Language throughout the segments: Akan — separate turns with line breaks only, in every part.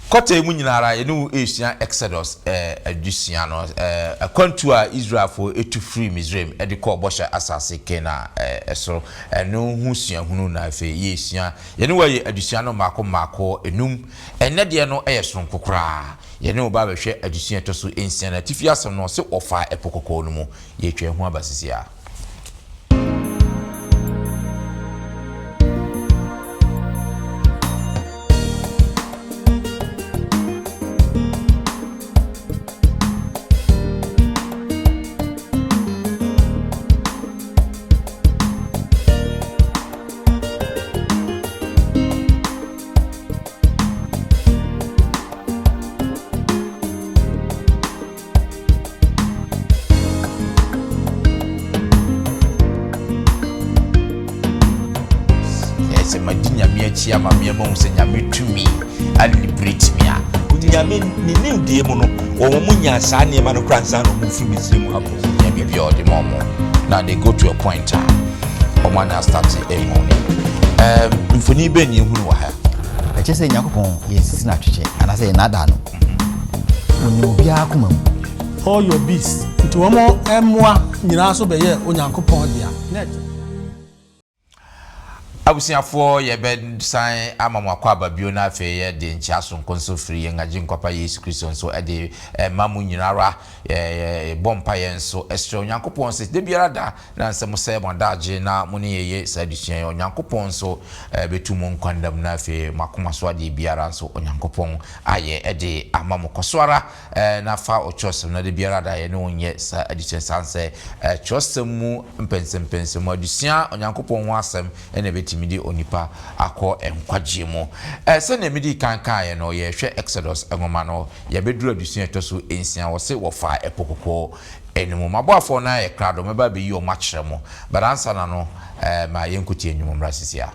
Kɔta yi mu nyina ara, yɛne wo resua Exodus adesua no, akwantuo a Israelfoɔ tu firii Misraim de kɔɔ Bɔhyɛ Asase Kanaan so, ɛno ho suahunu na afei yɛresua. Yɛne wo ayɛ adesua no mmaako mmaako nnum. Ɛnnɛ deɛ no yɛ sononko koraa. Yɛne wo ba abɛhwɛ adesua a ɛtɔ so nsia no. Atifi asɛm no, ɔse wɔfaa Ɛpo Kɔkɔɔ no mu. Yɛretwa ɛho aba sisi ara. Sɛ madi Nyame akyi ama me ama hu sɛ Nyame tumi aliberate me a.
Nyame ne nimdeɛ mu no, wɔn mu nyaa saa nneɛma no koraa ansa na wɔn firi Misraim akɔ.
Nya biribi a ɔde ma wɔn na they go to a point a wɔn ana start ɛmu ne. Mfoni bɛn ni ehunu wɔ ha?
Ɛkyerɛ sɛ Nyankopɔn yɛnsisi no atwetwe anaasɛ yɛnnaadaa no. Onim obiara akoma mu.
All your beasts. Nti wɔn mmoa nyinaa nso bɛyɛɛ Onyankopɔn dea. Na.
Abusuafoɔ yɛbɛ san ama mo akwaaba bio na afei yɛ de nkyea sononko nso firi yɛn Agyenkwa pa Yesu Kristo nso de ma mo nyina ara. Yɛ bɔ mpaeɛ nso srɛ Onyankopɔn sɛ da biara da na sɛ mo sɛe mo adagye na mo ne yɛ yɛ saa adesua yi, Onyankopɔn nso bɛtu mo nkwa nna mu na afei mo akoma so adeɛ biara nso Onyankopɔn ayɛ de ama mo. Kɔ so ara na fa wo kyerɛwsɛm na da biara da yɛne wo nyɛ saa adesua sane sɛ kyerɛwsɛm mu mpɛnsɛmpɛnsɛmu adesua Onyankopɔn ho asɛm na ɛbɛtumi de onipa akɔ nkwagyeɛ mu. Sɛdeɛ medii kan kaeɛ no, yɛrehwɛ Exodus nwoma no, yɛabɛduru adesua a ɛtɔ so nsia, wɔse wɔfaa Ɛpo Kɔkɔɔ no mu. M'aboafoɔ no ayɛ krado, mɛba abɛyi wɔn akyerɛ mo. But ansa na no, ma yɛnkɔtie nnwom mmra sisi a.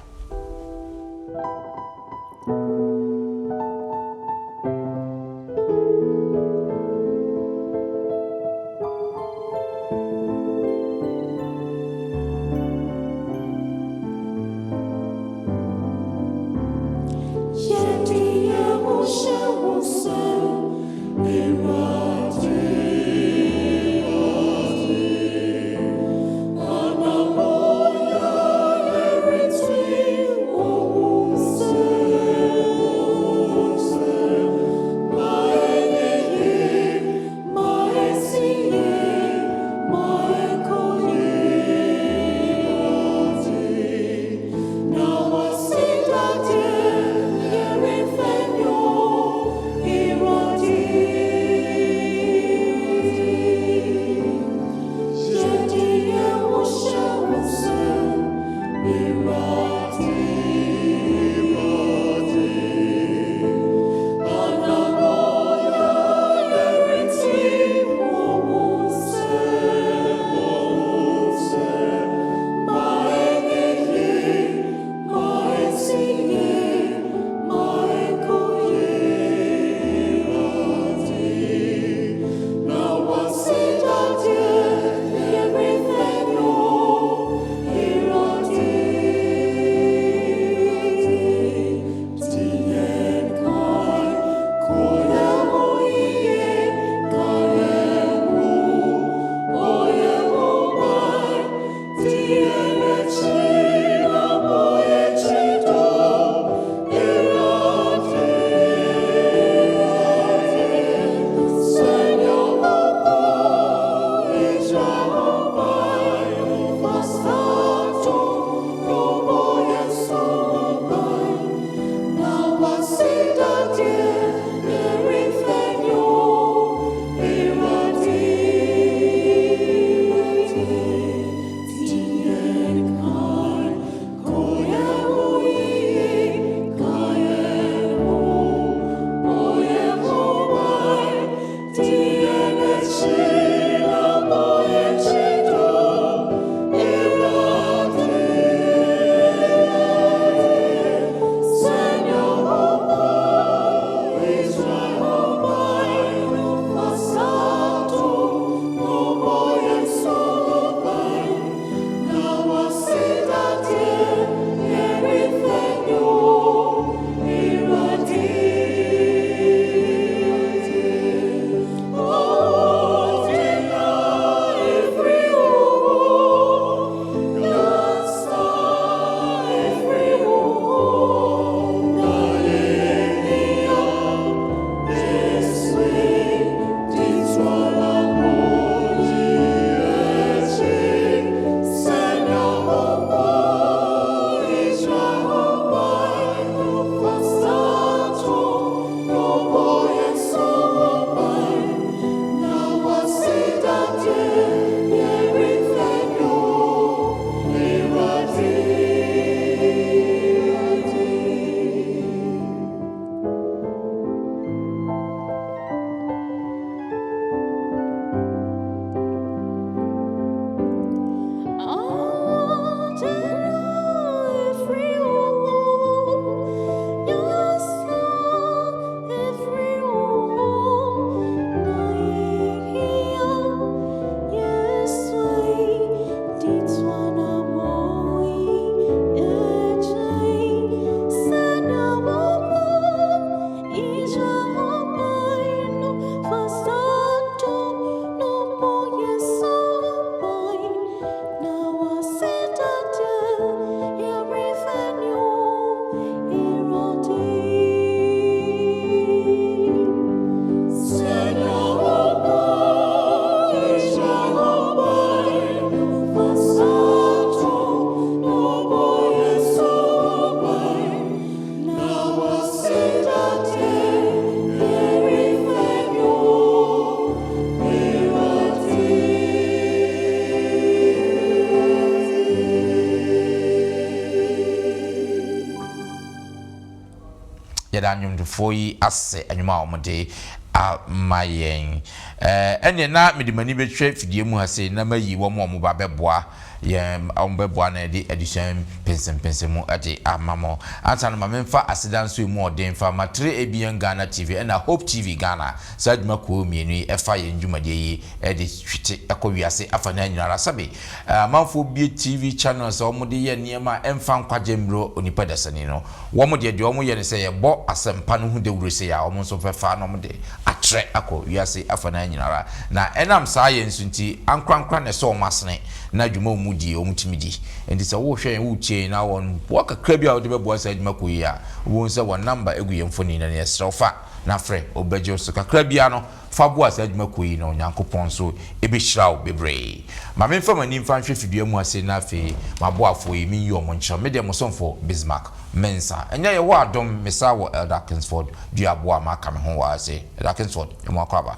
Yɛda nnwomtofoɔ yi ase nnwom a wɔde ama yɛn. Ɛnneɛ na mede m'ani bɛhwɛ fidie mu ha sei na mayi wɔn a wɔba bɛboa yɛn, wɔbɛboa na yɛde adesua yi mpɛnsɛmpɛnsɛmu de ama mo. Ansa no ma memfa aseda nso emu ɔden mfa ma 3ABN Ghana TV ɛna Hope TV Ghana. Saa dwumakuo mmienu yi ɛfa yɛn dwumadie yi de hwete kɔ wiase afanaa nyina ara. Sɛbe amanfoɔ bue TV channels a wɔde yɛ nneɛma a ɛmfa nkwagye mmerɛ onipa dasani no, Wɔn deɛ, deɛ wɔyɛ ne sɛ yɛbɔ asɛmpa no ho dawuro sei a, wɔn nso bɛfa na wɔde atrɛ akɔ wiase afanaa nyina ara. Na ɛnam saa yɛ nso nti, ankorankora na ɛsɔ wɔn asene, na dwuma a wɔdie, wɔtumi di. Enti sɛ worehwɛ yɛn, woretie yɛn, na wɔn boa kakra bi a wode bɛboa saa adwuma kuo yi a, wobɛhu sɛ wɔn namba gu yɛn mfoni no ani. Yɛsrɛ wo fa na frɛ, wɔbɛgye wo so. Kakra biara no, Fa boa saa adwuma kuo yi na Onyankopɔn nso bɛhyira wo bebree. Ma memfa m'ani mfa nhwɛ fidua mu ase na afei m'aboafoɔ yi menyi wɔn nkyerɛ wo. Me deɛ mo somfo Bismarck Mensah. Ɛnyɛ Yehowa adom me saa wɔ Elder Kingsford Duaboa a maka me ho wɔ ha sei. Elder Kingsford, yɛ mo akwaaba.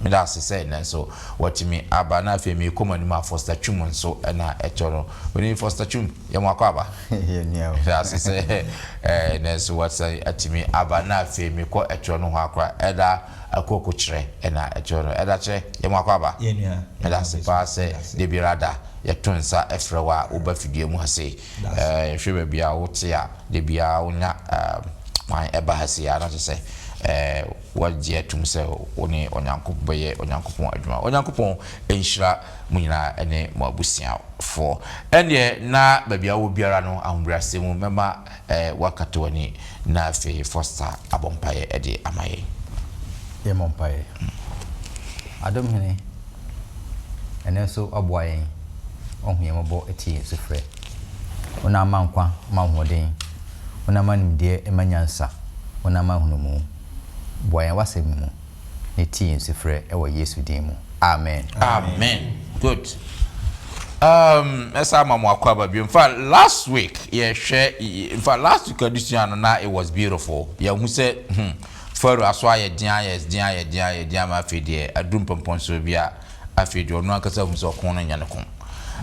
Meda ase sɛ nnɛ nso watumi aba na afei merekɔ m'anim a Foster Twum nso na ɛtɔ no. Onii Foster Twum, yɛ mo akwaaba. Meda ase sɛ nnɛ nso wasan atumi aba na afei mekɔ ɛtoɔ no hɔ akora. Elder Akuoko kyerɛ na ɛkyerɛ no. Ɛda kyerɛ, yɛ mo akwaaba. Meda ase paa sɛ da biara da yɛto nsa frɛ wo a woba fidua mu ha sei. Yɛhwɛ baabi a wote a, da biara wonya kwan ba ha sei a, na kyerɛ sɛ woagye atum sɛ wo ne Onyankopɔn bɛyɛ Onyankopɔn adwuma. Onyankopɔn nhyira mo nyinaa ne mo abusuafoɔ. Ɛndeɛ na baabi a wowɔ biara no, ahobrɛaseɛ mu mɛma Woakata w'ani na afei Foster abɔ mpaeɛ de ama yɛn.
Yɛmmɔ mpaeɛ. Adom Hene, ɛnnɛ nso woaboa yɛn, woahu yɛn mmɔbɔ atie yɛn sufrɛ. Wo na ama nkwa, ma ahoɔden, wo na ama nimdeɛ, ma nyansa, wo na ama nhunumu. Boa yɛn w'asɛm mu. ne tie yɛn sufrɛ wɔ Yesu din mu, amen.
Amen good um mɛsa ama mo akɔ aba bio nfa last week yɛhwɛ nfa last week adesua no na it was beautiful yɛhu sɛ hmm Pharaoh aso ayɛ den ayɛ den ayɛ den ayɛ den ama afei deɛ aduru mpɔmpɔnsoɔ bi a afei deɛ ɔno ankasa hu sɛ ɔko no nyɛ ne ko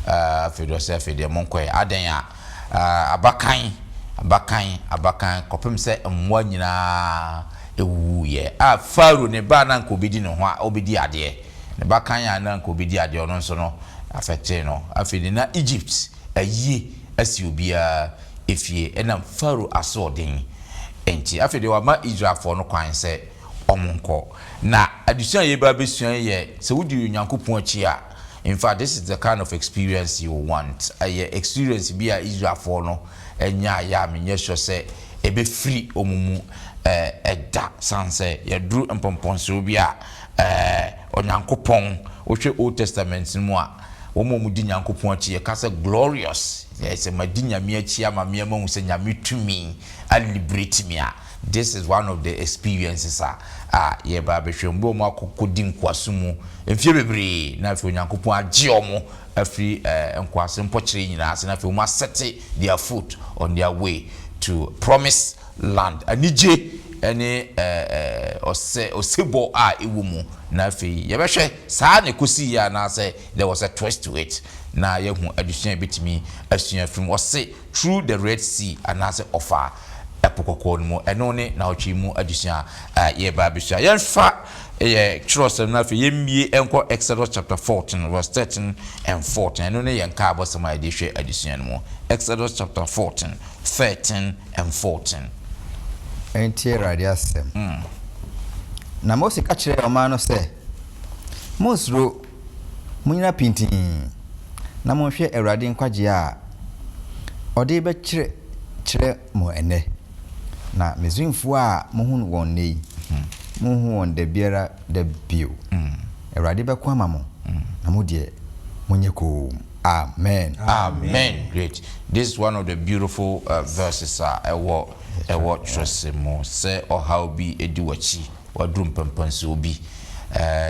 afei deɛ ɔsɛ afei deɛ monkɔɛ adɛn a Abakan, abakan, abakan, kɔpem sɛ mmoa nyinaa wuwuiɛ. A Farao ne ba a na anka ɔbɛdi ne ho a, ɔbɛdi adeɛ, ne ba kan a na anka ɔbɛdi adeɛ, ɔno nso no, afɛtee no. Afei de, na Egypt ayie asi obiara efie ɛnam Farao asoɔden nti. Afei deɛ, wama Israelfoɔ no kwan sɛ wɔnkɔ. Na adesua a yɛreba abɛsua yi yɛ, sɛ wodi Onyankopɔn akyi a, In fact, this is the kind of experience you want. Ɛyɛ experience bi a Israelfoɔ no nyaeɛ a menyɛ sure sɛ ɛbɛfiri wɔn mu da. Sane sɛ yɛduru mpɔmpɔnsoɔ bi a Onyankopɔn, wohwɛ Old Testament no mu a, wɔn a wɔdi Nyankopɔn akyi, yɛka sɛ glorious, sɛ madi Nyame akyi ama me mahu sɛ Nyame tumi aliberate me a, This is one of the experiences a a yɛreba abɛhwɛ mu. Bi wɔ hɔ wɔakɔdi nkoasom mu mfeɛ bebree na afei Onyankopɔn agye wɔn afiri eh, nkoasom mpɔkyerɛ nyinaa ase na afei wɔn asɛte their foot on their way to promised land. Anigye ne eh, eh, ɔsɛ, ɔsebɔ a ɛwɔ mu na afei yɛbɛhwɛ saa na ɛkɔsiiɛ anaasɛ there was a twist to it na yɛahu adesua a yɛbɛtumi asua afiri mu. Ɔse Through the Red Sea anaasɛ ɔfa Ɛpo Kɔkɔɔ no mu. Ɛno ne naawɔtwe yi mu adesua a yɛreba abɛsua. Yɛmfa yɛ twerɛsɛm no afei yɛmmie nkɔ Exodus chapter 14 verse 13 and 14. Ɛno ne yɛn nkaabɔsɛm a yɛde hwɛ adesua no mu. Exodus chapter 14, 13 and 14.
Ɛntie Awurade asɛm. Na Mose ka kyerɛɛ ɔman no sɛ, Monnsuro! Monnyina pintinn, na monhwɛ Awurade nkwagyeɛ a ɔde rebɛkyerɛkyerɛ mo ɛnnɛ. Na Misraimfoɔ a mohunu wɔn nnɛ yi, morenhu wɔn da biara da bio. Awurade bɛko ama mo, na mo deɛ, monyɛ komm. Amen.
Amen great this is one of the beautiful verses a ɛwɔ ɛwɔ twerɛsɛm mu sɛ ɔhaw bi di w'akyi Woaduru mpɛnpɛnsoɔ bi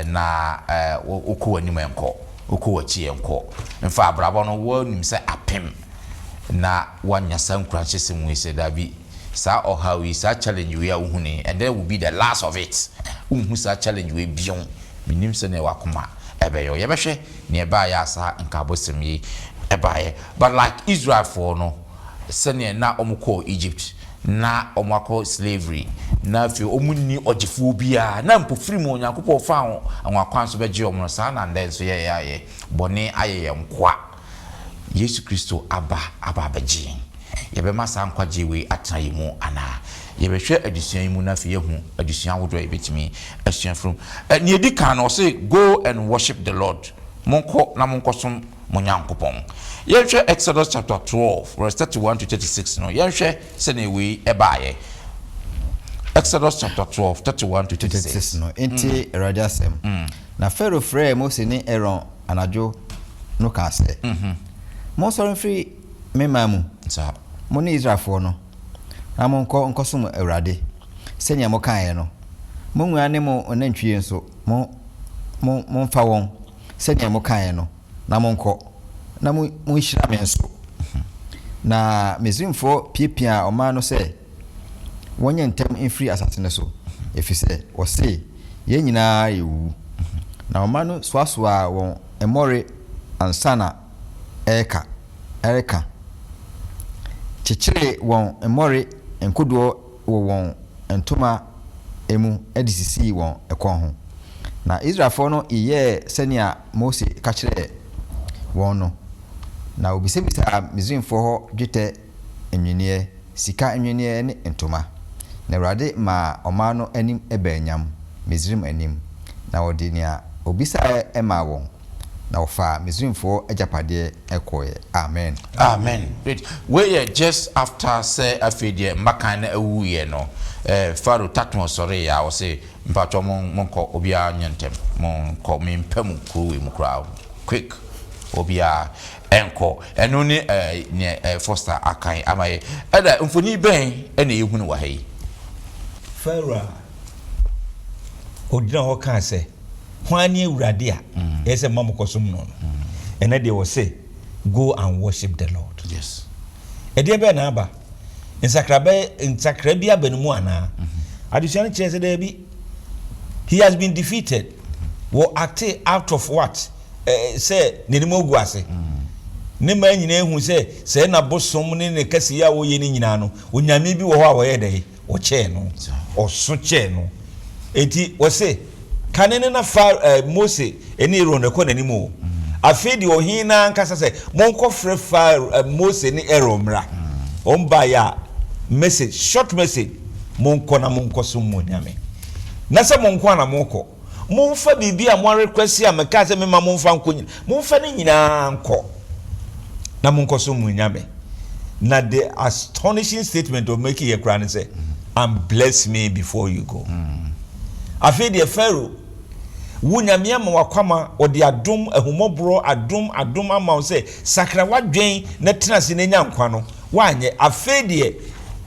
na wokɔ w'anim nkɔ, wokɔ w'akyi nkɔ. Mfa abrabɔ no woanim sɛ apem na woanya saa nkuranhyɛsɛm wei sɛ daabi, saa ɔhaw yi, saa challenge wei a wohu no yi, and that will be the last of it. Wonhu saa challenge wei bio. Mennim sɛdeɛ w'akoma ɛbɛyɛ wo. Yɛbɛhwɛ nea ɛbaeɛ a saa nkaabɔsɛm yi ɛbaeɛ. But like Israelfoɔ no, sɛdeɛ na wɔkɔɔ Egypt. na wɔn akɔ slavery, na afei wɔn nni ɔgyefoɔ biara, na mpofirim Onyankopɔn faa anwanwa kwan so bɛgye wɔn no, saa na ndɛ nso yɛyɛ ayɛ bɔne ayɛ yɛn nkoa. Yesu Kristo aba aba abɛgye yɛn. Yɛbɛma saa nkwagyeɛ wei atena yɛn mu anaa? Yɛbɛhwɛ adesua yi mu na afei yɛahu adesua ahodoɔ a yɛbɛtumi asua firi mu. Nea ɛdi kan no, ɔse go and worship the Lord. Monkɔ na monkɔsom mo Nyankopɔn. Yɛnhwɛ Exodus chapter 12 verse 31 to 36 no, yɛnhwɛ sɛnea wei ɛbaeɛ. Exodus chapter 12, 31 to 36.
36 no, ntie Awurade asɛm. Na Farao frɛɛ Mose ne Aaron anadwo no kaa sɛ, Monsɔre mfiri me man mu, mo ne Israelfoɔ no, na monkɔ nkɔsom Awurade, sɛnea mokaeɛ no. Mo nguan ne mo anantwie nso, mo, mo, momfa wɔn, sɛnea mokaeɛ no, na monkɔ, na mo, monhyira me nso. Na Misraimfoɔ piapiaa ɔman no sɛ wɔnyɛ ntɛm mfiri asase no so, ɛfiri sɛ wɔse, Yɛn nyinaa rewuwu. Na ɔman no soasoaa wɔn mmɔre ansa na ɛreka, ɛreka, kyekyeree wɔn mmɔre nkodoɔ wɔ wɔn ntoma mu de sisii wɔn kɔn ho. Na Israelfoɔ no yeyɛɛ sɛnea Mose ka kyerɛɛ wɔn no, na wɔbisabisaa Misraimfoɔ hɔ dwetɛ nnwinneɛ, sika nnwinneɛ ne ntoma. Na Awurade maa ɔman no anim baa nyam Misraim anim, na ɔde nea wɔbisaeɛ maa wɔn, na wɔfaa Misraimfoɔ agyapadeɛ kɔeɛ. Amen.
Amen. Great. Wei yɛ just after sɛ afei deɛ mmakan no awuiɛ no, eh, Pharaoh Tatmo sɔreeɛ a ɔse, mpakyɛw mo monkɔ, obiara nyɛ ntɛm, monkɔ, mempɛ mo kuro wei mu koraa, quick, obiara ɛnkɔ. Ɛno ne eh, neɛ eh, Foster akan ama yɛ. Ɛda, mfoni bɛn ɛna yɛhunu wɔ ha yi?
Farao a ɔgyina hɔ kaa sɛ, Hwan ne Awurade a ɛyɛ sɛ mma mokɔsom no no? Ɛnɛ deɛ wɔse, Go and worship the Lord.
Yes.
Ɛdeɛ bɛn na aba? Nsakra bɛ nsakra bi aba ne mu anaa? Adesua no kyerɛ sɛ daabi. He has been defeated. Wɔ acte out of what? Eh, sɛ n'anim agu ase. Ne mmaa nyinaa ehu sɛ sɛ na bosom ne ne kɛseyɛ a wɔyɛ no nyinaa no, onyame bi wɔ hɔ a wɔyɛ dɛ wɔkyɛɛ no, ɔso kyɛɛ no. Enti wɔse, kane no na fa eh, Mose ne Aaron ɛkɔ n'anim o. Afei deɛ ɔhene no ankasa sɛ, monkɔfrɛ Farao, eh, Mose ne Aaron mmra. Wɔn baeɛ a, message, short message, monkɔ na monkɔsom mo nyame. Na sɛ mo nko ara na mokɔ. Momfa biribi a moarequest a mekaa sɛ memma momfa nkɔ nyina, momfa ne nyinaa nkɔ na monkɔsom mo nyame. Na the astonishing statement of making yɛ koraa ne sɛ, and bless me before you go. Afei deɛ Pharaoh, wo nyame ama wakwama, ɔde adom, ahummɔborɔ, adom, adom ama wo sɛ sakra w'adwen na tena ase na nya nkwa no, woanyɛ. Afei deɛ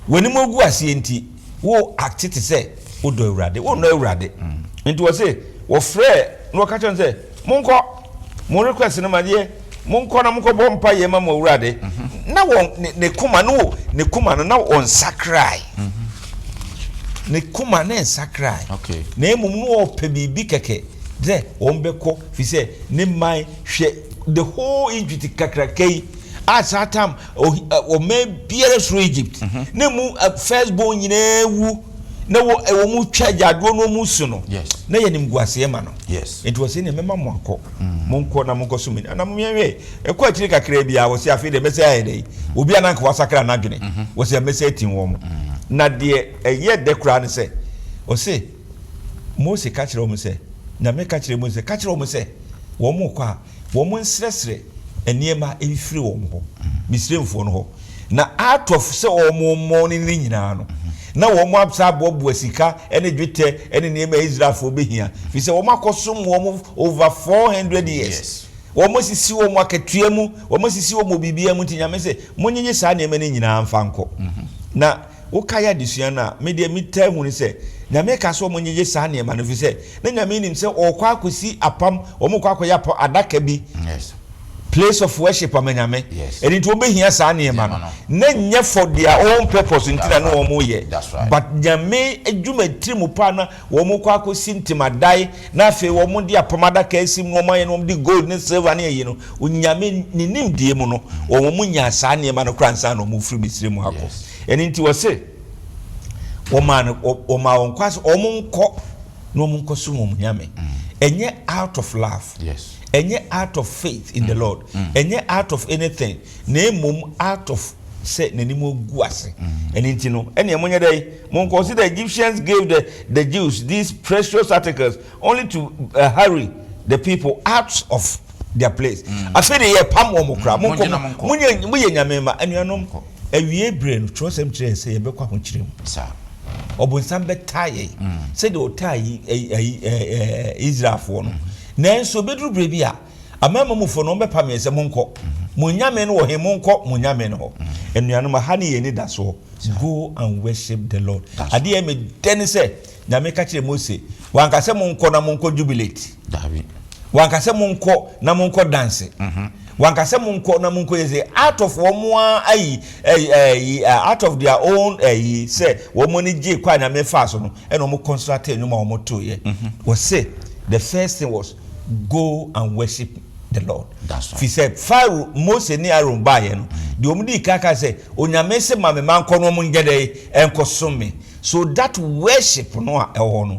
w'anim agu aseɛ nti, wo act te sɛ wodɔ Awurade. Wonnɔ Awurade. Nti wɔse wɔfrɛɛ na wɔka kyerɛ no sɛ, Monkɔ, mo request no madeɛ, monkɔ na monkɔbɔ mpaeɛ ma mo Awurade. Na wɔn, ne, ne koma no, ne koma no, na ɔnsakrae. Ne koma no nsakrae.
Okay.
Na mmom no ɔpɛ biribi kɛkɛ sɛ wɔn bɛkɔ, fi sɛ ne man, hwɛ the whole Egypt kakraka yi, a saa tam ɔman biara suro Egypt, na mu first born nyinaa wu, na wɔ wɔn mu twa agyadoɔ na wɔn su no, na yɛ nimguaseɛ ma no. Nti wɔsɛ nea mɛma mo akɔ, monkɔ na monkɔ so mi. Na mo yɛn ɛkɔ akyiri kakra bi a wɔsɛ afei deɛ mɛsɛ ayɛ dɛ, obi a nanka wasakra n'adwene, wɔsɛ mɛsɛ atim wɔn. Na deɛ ɛyɛ dɛ koraa ne sɛ, wɔsɛ Mose ka kyerɛ wɔn sɛ, Nyame ka kyerɛ Mose sɛ, ka kyerɛ wɔn sɛ wɔn kɔ a, wɔn nsrɛsrɛ nneɛma mfiri wɔn hɔ, Misraimfoɔ no hɔ. Na out of sɛ wɔn mmɔ ne ne nyinaa no, na wɔn asa aboaboa sika ne dwetɛ ne nneɛma a Israelfoɔ bɛhia, firi sɛ wɔn akɔsom wɔn over 400 years. Wɔn asisi wɔn akatua mu, wɔn asisi wɔn wɔ biribiara mu, nti Nyame sɛ, monyegye saa nneɛma no nyinaa mfa nkɔ. Na wokae adesua no a, me deɛ metaa hu ne sɛ, Nyame ka sɛ wɔnyegye saa nneɛma no, ɛfiri sɛ na Nyame nim sɛ wɔrekɔ akɔsi apam, wɔrekɔ akɔyɛ apam adaka bi, place of worship ama Nyame, ɛno nti wɔbɛhia saa nneɛma no. Na nyɛ for their own purpose nti na ne wɔyɛ, but Nyame adwuma tiri mu paa na wɔrekɔ akɔsi ntemadan, na afei wɔde apam adaka asi mu na wɔayɛ no, wɔde gold ne silver ne ayi no, Onyame ne nimdeɛ mu no, wɔn nyaa saa nneɛma no koraa ansa na wɔrefiri Misraim akɔ. Ɛno nti wɔse. Wɔmaa no, wɔmaa wɔn kwan sɛ wɔn nkɔ na wɔn nkɔ som wɔn nyame. Ɛnyɛ out of love.
Yes.
Ɛnyɛ out of faith in the Lord. Ɛnyɛ out of anything. Na mmom out of sɛ n'anim agu ase. Ɛno nti no, ɛneɛ monyɛ dɛn? Monkɔ. Ɔse the Egyptians gave the, the Jews these precious articles only to uh, hurry the people out of their place. Afei de yɛpam wɔn koraa. Monkɔ, monyɛ, moyɛ nyame mma. Anuanom, awiei berɛ no, twerɛsɛm kyerɛ yɛn sɛ yɛbɛkɔ ahokyerɛ mu. Ɔbonsam bɛtaa yɛn sɛdeɛ ɔtaa yi, ayi, ɛɛ, Israelfoɔ no. Nanso ɛbɛduru berɛ bi a, Amanamanmufoɔ no, wɔbɛpam yɛn sɛ, Monkɔ! Mo nyame no wɔ he? Monkɔ mo nyame no hɔ. Anuanom, ɛha ne yɛn anidasoɔ. Go and worship the Lord. Adeɛ a ɛyɛ me dɛ ne sɛ, Nyame ka kyerɛɛ Mose, wanka sɛ monkɔ na monkɔ jubilate. Wanka sɛ monkɔ na monkɔ danse. Wanka sɛ monkɔ na monkɔ yɛ sɛ out of wɔn ara ayi ayi out of their own ayi sɛ wɔn ani gye kɔ a Nyame faa so no ɛna wɔn construct nnwom a wɔn toeɛ. Wɔse the first thing was Go and worship the Lord. Fi sɛ Pharaoh, Mose ne Aaron baeɛ no, deɛ wɔn dii kan ka sɛ, Onyame se ma me ma nkɔ no wɔn nyɛ dɛ nkɔsom me. So that worship no a ɛwɔ hɔ no,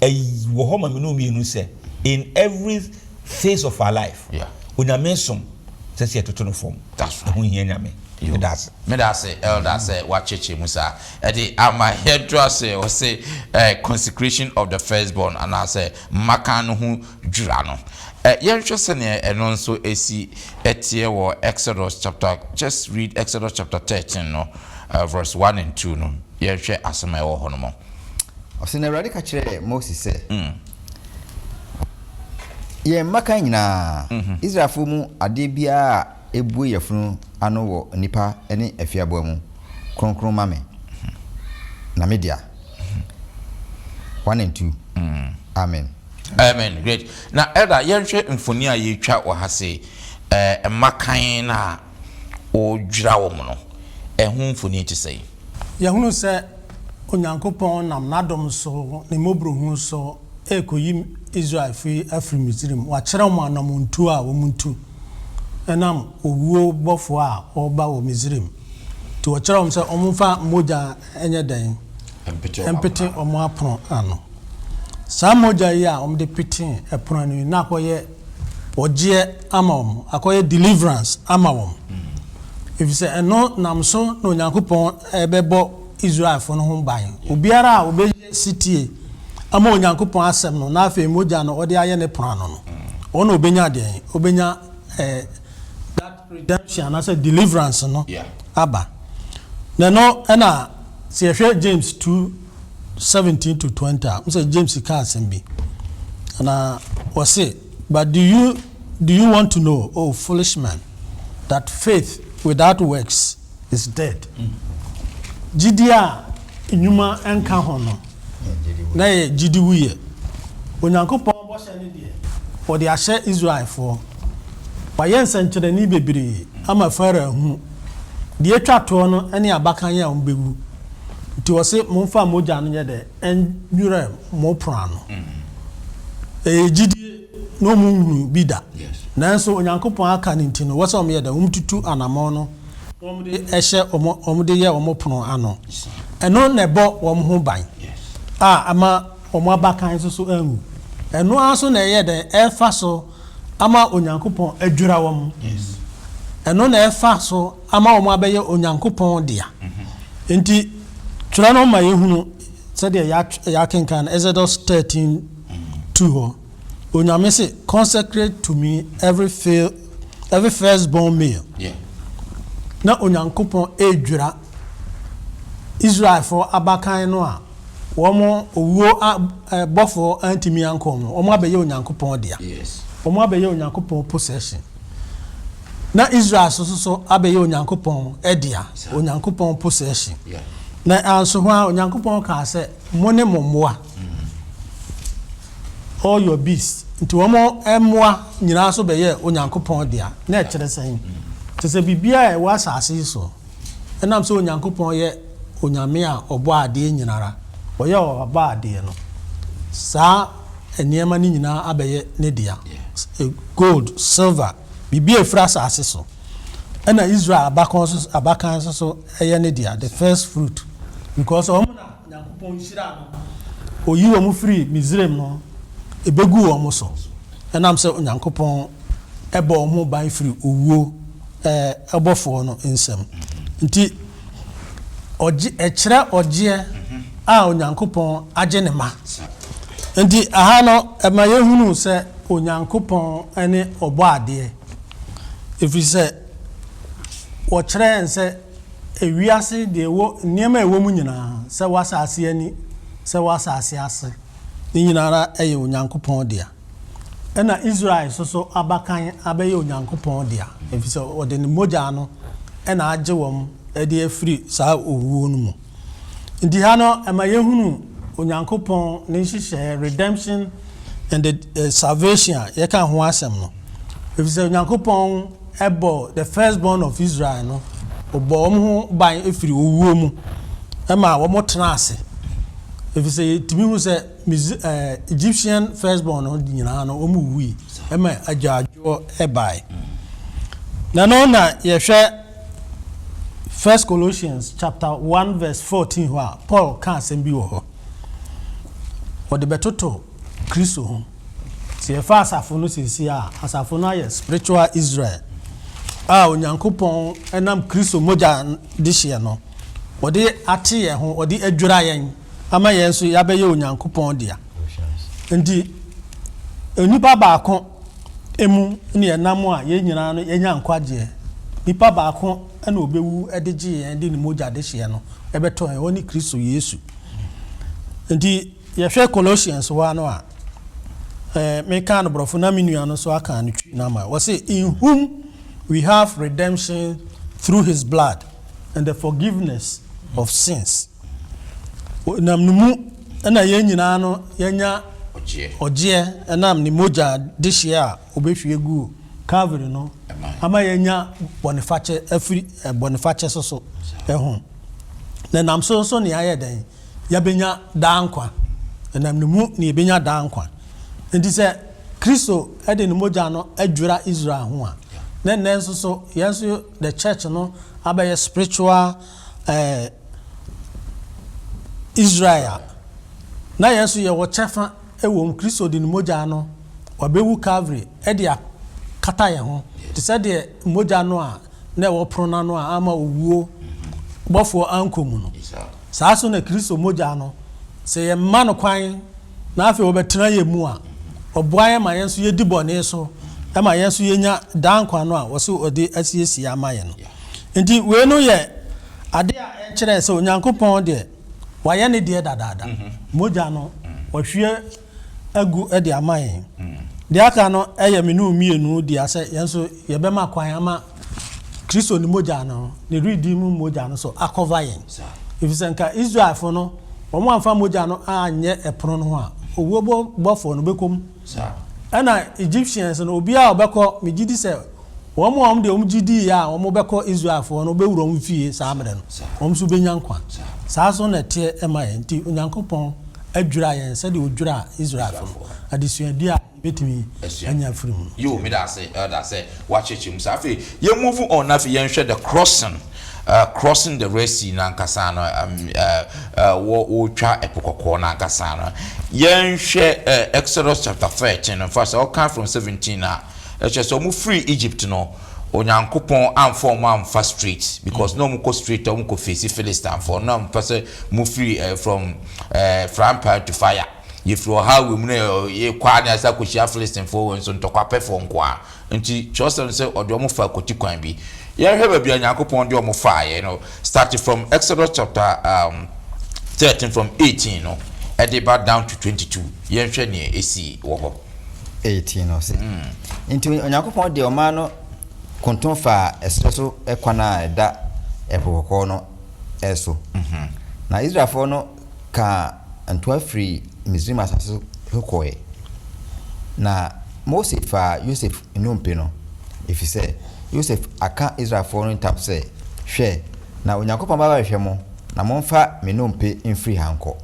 ɛwɔ hɔ ma me ne wo mmienu sɛ in every phase of our life, Onyame som sɛ sɛ yɛtoto no fam. Ɛho hia Nyame. Meda ase.
Meda ase Elder sɛ woakyerɛkyerɛ mu saa ɛde ama yɛnto ase. Ɔse consecration of the firstborn anaasɛ mmakan no ho dwira no. Yɛnhwɛ sɛnea ɛno nso si teɛ wɔ Exodus chapter, just read Exodus chapter 13 no, verse 1 and 2 no. Yɛnhwɛ asɛm a ɛwɔ hɔ no mu.
Ɔse, Na Awurade ka kyerɛɛ Mose sɛ, Yɛn mmakan nyinaa, Israelfoɔ mu adeɛ biara a ɛbue yafunu ano wɔ nnipa ne afiaboa mu, kronkron ma me, na me dea. 1 and 2. Amen.
Amen. Great. Na elder, yɛnhwɛ mfoni a yɛtwa wɔ ha se, eh, mmakan no a wɔredwira wɔn no, ɛho mfoni te sɛn?
Yɛhunu sɛ Onyankopɔn nam n'adom so, ne mmɔborɔhunu so, rekɔyi Israelfo yi afiri Misraim. Wakyerɛ wɔn anammɔntuo a wɔntu ɛnam owuo bɔfoɔ a ɔreba wɔ Misraim. Nti ɔkyerɛ wɔn sɛ wɔmfa mogya nyɛ dɛn? Mpete wɔn apono ano. Saa mogya yi a wɔde petee ɛpono ano yi, na akɔyɛ ɔgyeɛ ama wɔn, akɔyɛ deliverance ama wɔn. Ɛfiri sɛ ɛno nam so na Onyankopɔn bɛbɔ Israelfoɔ no ho ban. Obiara a ɔbɛyɛ setie ama Onyankopɔn asɛm no, na afei mogya no ɔde ayɛ ne pono ano no, ɔno na ɔbɛnya deɛn? Ɔbɛnya eh, that redemption anaasɛ deliverance no aba. Na ɛno ɛna sɛ yɛhwɛ James 2 17 to 20 a, sɛ James ka asɛm bi na ɔse, but do you do you want to know, oh foolish man, that faith without works is dead? Gyidi a nnwuma nka ho no, na ɛyɛ gyidi wuyɛ. Onyankopɔn bɔhyɛ no deɛ, ɔde ahyɛ Israelfoɔ. Wayɛ nsɛnkyerɛnne bebree ama Farao ahu. Deɛ ɛtwa toɔ no ne abakan a wɔbɛwu. Nti ɔse momfa mogya no nyɛ dɛ? Ɛnwerɛ mo pono ano. Ɛyɛ gyidie na wɔn nhunu bi da. Nanso Onyankopɔn aka no nti no, wɔ sɛ wɔyɛ dɛ? Wɔtutu anamɔn no na wɔde hyɛ wɔn, wɔde yɛ wɔn pono ano. Ɛno na ɛbɔ wɔn ho ban a ama wɔn abakan nso so anwu. Ɛno ara nso na ɛyɛ dɛn? Ɛfa so ama Onyankopɔn adwira wɔn. Ɛno na ɛfa so ama wɔn abɛyɛ Onyankopɔn dea. Enti twerɛ no ma yɛhunu sɛdeɛ yɛakenkan no Exodus 13 2 hɔ. Onyame se, consecrate to me every, fail, every firstborn male.
Yeah.
Na Onyankopɔn redwira Israelfoɔ abakan no a wɔn owuo bɔfoɔ antumi ankɔ wɔn no, wɔn abɛyɛ Onyankopɔn dea.
Yes.
Wɔn abɛyɛ Onyankopɔn possession. Na Israel nso so abɛyɛ Onyankopɔn dea, Onyankopɔn possession.
Yeah.
Na anso hɔ a Onyankopɔn kaa sɛ, mo ne mo mmoa. All your beasts. Nti wɔn mmoa nyinaa nso bɛyɛɛ Onyankopɔn dea. Na ɛkyerɛ sɛn? Kyerɛ sɛ biribiara a ɛwɔ asase yi so, ɛnam sɛ Onyankopɔn yɛ Onyame a ɔbɔ adeɛ nyinara, ɔyɛ ɔbɔ adeɛ no, saa nneɛma no nyinaa abɛyɛ ne dea. Gold, silver, biribi a ɛfiri asase so. Ɛna Israel abakan nso so yɛ ne dea, the first fruit. Because wɔn na Nyankopɔn. Onyankopɔn hyiraa no, ɔyi wɔn firii Misraim no, ɛbɛguu wɔn so, ɛnam sɛ Onyankopɔn bɔɔ wɔn ho ban firii owuo bɔfoɔ no nsam nti. Ɔgye, ɛkyerɛ ɔgyeɛ a Onyankopɔn agye ne mma. Nti aha no, ɛma yɛhunu sɛ Onyankopɔn ne Ɔbɔadeɛ, ɛfiri sɛ wɔkyerɛ yɛn sɛ ewiase deɛ ɛwɔ, nneɛma a ɛwɔ mu nyinaa, sɛ wɔ asase ani, sɛ wɔ asase ase, ne nyinaa ara yɛ Onyankopɔn dea. Ɛna Israel nso so abakan abɛyɛ Onyankopɔn dea, ɛfiri sɛ ɔde ne mogya no na agye wɔn de afiri saa owuo no mu. Nti ha no, ɛma yɛhunu Onyankopɔn ne nhyehyɛeɛ, redemption and the salvation a yɛka ho asɛm no. Ɛfiri sɛ Onyankopɔn bɔ the first born of Israel no, ɔbɔ wɔn ho ban firi owuo mu ma wɔn tena ase. Ɛfiri sɛ yɛtumi hu sɛ Egyptian first born no nyinaa no wɔn wuwui ma agyaadwoɔ bae. Na no na yɛhwɛ First Colossians chapter 1 verse 14 hɔ a, Paul ka asɛm bi wɔ hɔ. Wɔde bɛtoto Kristo ho. Sɛ yɛfa asafo no seesei a, asafo no ayɛ spiritual Israel a Onyankopɔn nam Kristo mogya dehyeɛ no, wɔde ate yɛn ho, wɔde adwira yɛn ama yɛn nso yɛabɛyɛ Onyankopɔn dea. Nti, onipa baako mu ne yɛnam a yɛn nyinaa no yɛnya nkwagyeɛ. Nipa baako na ɔbɛwu de gye yɛn de ne mogya dehyeɛ no ɛbɛtɔ yɛn, ɔne Kristo Yesu. Nti, Yɛhwɛ Colossians hɔ ano a, eh, meka no borɔfo na me nua no nso aka no twi no ama. Wɔse, in whom we have redemption through his blood and the forgiveness of sins. Nam ne mu na yɛn nyinaa no yɛanya ɔgyeɛ ɛnam ne mogya dehyeɛ a ɔbɛhwie guu Calvary no ama yɛanya bɔnefakyɛ afiri bɔnefakyɛ so so ho. Na nam so nso ne ayɛ dɛn? yɛabɛnya daa nkwa. Ɛnam ne mu na yɛbɛnya daa nkwa. Enti sɛ Kristo de ne mogya no adwira Israel ho a, na nnɛ nso so yɛn nso the church no abɛyɛ spiritual eh, Israel a, na yɛn nso yɛwɔ kyɛfa wɔ mu. Kristo de ne mogya no, wabɛwu Calvary de akata yɛn ho te sɛ deɛ mogya no a na ɛwɔ pono no ano a amma owuo bɔfoɔ ankɔ mu no, saa nso na Kristo mogya no, sɛ yɛma no kwan na afei ɔbɛtena yɛn mu a, ɔboa yɛn ma yɛn nso yɛdi bɔne so, ma yɛn nso yɛnya daa nkwa no a wɔse ɔde asiesie ama yɛn no. Nti wei no yɛ ade a ɛkyerɛ sɛ Onyankopɔn deɛ, wayɛ ne deɛ dadaada. Mogya no, wahwie agu de ama yɛn. Deɛ aka no yɛ me ne wo mmienu dea sɛ yɛn nso yɛbɛma kwan ama Kristo ne mogya no, ne redeem mogya no so akɔva yɛn. Ɛfiri sɛ nka Israelfo no, wɔn amfa mogya no anyɛ ɛpono no ho a, owuo bɔfoɔ no bɛkɔ mu. Ɛna Egyptians no, obiara a ɔbɛkɔ, megye di sɛ Wɔn a wɔn deɛ wɔn gye diiɛ a wɔbɛkɔ Israelfoɔ no bɛwura wɔn fie saa mmerɛ no, wɔn nso bɛnya nkwa. Saa nso na ɛteɛ ma yɛn. Nti Onyankopɔn adwira yɛn sɛdeɛ ɔdwiraa Israelfoɔ no. Adesuadeɛ a yɛbɛtumi anya afiri mu no.
Yoo meda ase elder sɛ woakyerɛkyerɛ mu saa. Afei yɛn move on na afei yɛnhwɛ the crossing uh, crossing the Red Sea no ankasa no um, uh, uh, wɔ wɔretwa ɛpo kɔkɔɔ no ankasa no. Yɛnhwɛ uh, Exodus chapter 13 no, nfa sɛ ɔka from 17 a Ɛkyerɛ sɛ ɔmo firi Egypt no Onyankopɔn amfa ɔmo amfa straight because na ɔmo kɔ straight a ɔmo kɔ face Philistine foɔ na ɔmo pɛ sɛ mo firi eh, from eh, frying pan to fire yɛfiri ɔhaw wɔ mu na yɛkɔ a na yɛsa kɔhyia Philistine foɔ wɔ nso ntɔkwa pɛfoɔ nko a nti kyerɛsɛm sɛ ɔde ɔmo fa kɔti kwan bi yɛhwɛ baabi a Nyankopɔn de ɔmo faeɛ no start from Exodus chapter um, 13 from 18 no ɛde ba down to 22 yɛnhwɛ nea ɛsii wɔ hɔ.
18 no se, Enti Onyankopɔn de ɔman no konton faa ɛserɛ so kwan a ɛda Ɛpo Kɔkɔɔ no so. Na Israelfoɔ no kaa ntoa firii Misraim asase so kɔeɛ. Na Mose faa Yosef nnompe no, ɛfiri sɛ Yosef aka Israelfoɔ no ntam sɛ, Hwɛ, na Onyankopɔn bɛba abɛhwɛ mo, na momfa me nnompe mfiri ha nkɔ.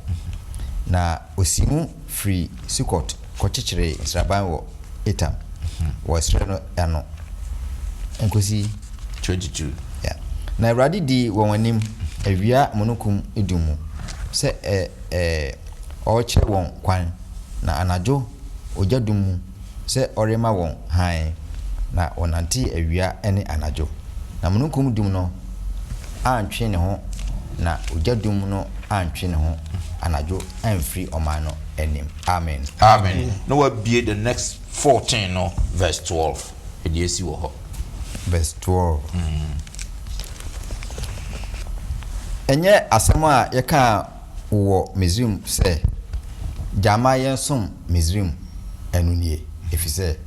Na ɔsii mu firii Sukot kɔkyekyeree nsraban wɔ Etam, wɔ ɛserɛ no ano, nkosi.
22.
Yeah. Na Awurade dii wɔn anim awia mununkum dum mu sɛ ɔrekyerɛ wɔn kwan, na anadwo ogya dum mu sɛ ɔrema wɔn hann, na wɔnantee awia ne anadwo. Na mununkum dum no antwe ne ho, na ogya dum no antwe ne ho anadwo amfiri ɔman no anim. Amen.
Amen. Na wabue the next 14 no verse 12. Ɛdeɛ asi wɔ hɔ.
Verse 12. Ɛnyɛ asɛm a yɛkaa wɔ Misraim sɛ, 'Gya ma yɛnsom Misraim' no nie, efisɛ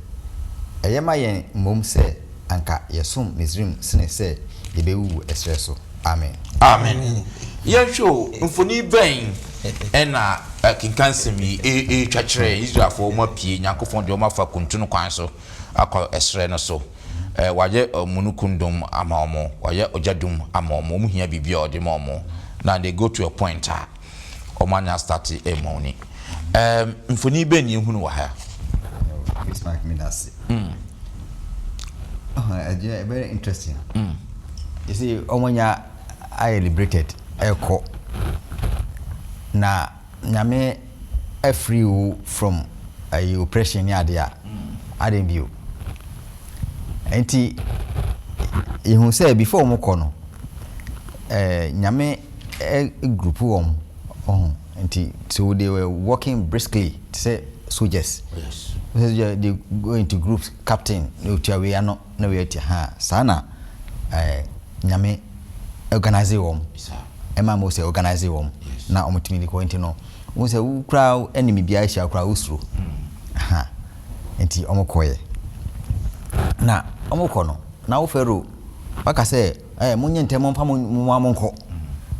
ɛyɛ ma yɛn mmom sɛ anka yɛsom Misraim sene sɛ yɛbɛwuwu ɛserɛ so. Amen.
Amen. Yɛnhwɛ o, mfoni bɛn na akenkansɛm yi retwa kyerɛ yɛn? Israelfoɔ wɔn apue, Nyankopɔn de wɔn afa kuntunu kwan so akɔ ɛserɛ no so. Wayɛ munukun dum ama wɔn, wayɛ ogya dum ama wɔn, wɔn hia biribi a ɔde ma wɔn. Na they go to a point a wɔn anya starte ɛmɔni. Mfoni bɛn na yɛhunu wɔ ha?
Bismarck Medase. Ɛyɛ very interesting. You see, wɔn anya ayɛ liberated ɛkɔ na Nyame afiri wo from ayi oppression ne adeɛ a, adɛn bio? Nti yɛhu sɛ before wɔn kɔ no, eh, Nyame eh, group wɔn, ɔho, nti so they were walking briskly te sɛ soldiers.
Yes.
They go into groups, captain, na otua wei ano, na wei atua, ha, saa na eh, Nyame organize wɔn. Ɛma Mose organize wɔn na wɔn tumi de kɔ nti no wɔn sɛ wo koraa enemy biara hyia koraa wosuro ha nti wɔn kɔɛ na wɔn kɔ no na wo Pharaoh waka sɛ ɛɛ mo nyɛ ntɛm mo nfa mo mo mo nkɔ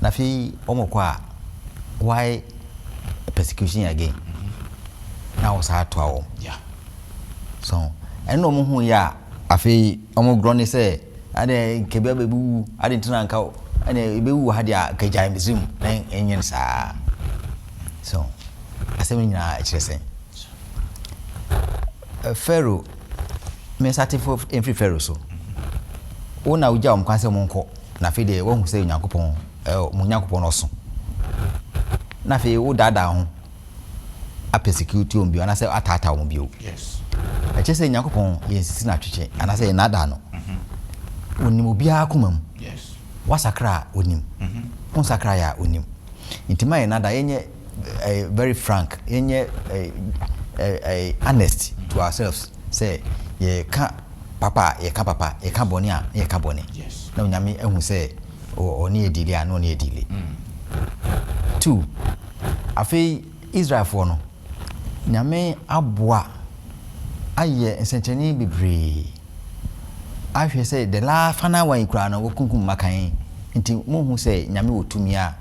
na afei wɔn kɔ a why persecution again na wɔ saa toa wɔn so ɛna wɔn ho yɛ a afei wɔn gorɔ ne sɛ. Adɛn, nka bi abɛwuwu, adɛn nti na nka ɛnna ɛbɛwu wɔ ha deɛ a, nka gyae Misraim na ɛnyɛ no saa. So, asɛm no nyinaa ɛkyerɛ sɛn? Pharaoh, me nsa te mfiri Pharaoh so. Wo na wogya wɔn kwan sɛ wɔn nkɔ, na afei deɛ woahu sɛ Onyankopɔn, mo Nyankopɔn no ɔso. Na afei wodaadaa ho. apɛsecute wɔn bio anaasɛ ataataa wɔn bio. Ɛkyerɛ sɛ Nyankopɔn yɛnsisi no atwetwe anaasɛ yɛnnaadaa no. Onim obiara akoma mu. Wasakra a onim. Wonsakra yɛ a onim. Nti ma yɛnnaadaa yɛnyɛ eh, very frank, yɛnyɛ eh, eh, eh, honest to ourselves sɛ yɛka papa a yɛka papa, yɛka bɔne a yɛka bɔne. Na Onyame ahu sɛ ɔne yɛ dili a na ɔne yɛ dili. Two, Afei Israelfoɔ no, Nyame aboa ayɛ nsɛnkyerɛnne bebree ahwɛ sɛ the last final one yi koraa no wɔkunkum mmakan yi nti monhu sɛ Nyame wɔ tumi a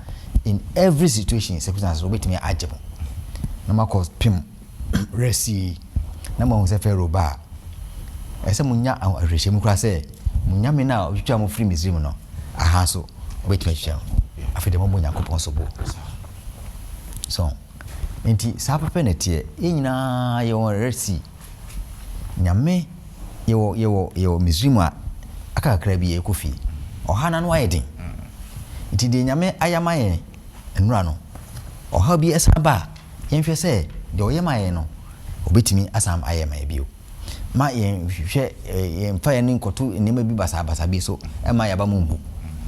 in every situation circumstances wɔbɛtumi agye mo na moakɔ pem rest yi na moahu sɛ Pharaoh ba a ɛsɛ monya awerɛhyɛmu koraa sɛ mo Nyame no a ɔtwitwaa mo firi Misrim no aha nso ɔbɛtumi atwitwa mo. Afei deɛ moabɔ Onyankopɔn sobo. So nti saa pɛpɛ na ɛteɛ. Yɛn nyinaa yɛwɔ Red Sea. Nyame yɛwɔ yɛwɔ yɛwɔ Misrim a aka kakra bi yɛkɔ fie. Ɔha no ano ayɛ den. Nti deɛ Nyame ayɛ ama yɛn nnora no, ɔhaw bi ɛsan ba a, yɛnhwɛ sɛ deɛ ɔyɛ ma yɛn no, ɔbɛtumi asan ayɛ ma yɛn bio. Ma yɛnhwɛ, yɛmfa yɛn ani nkɔto nneɛma bi basabasa bi so mma yɛn aba mu mmu,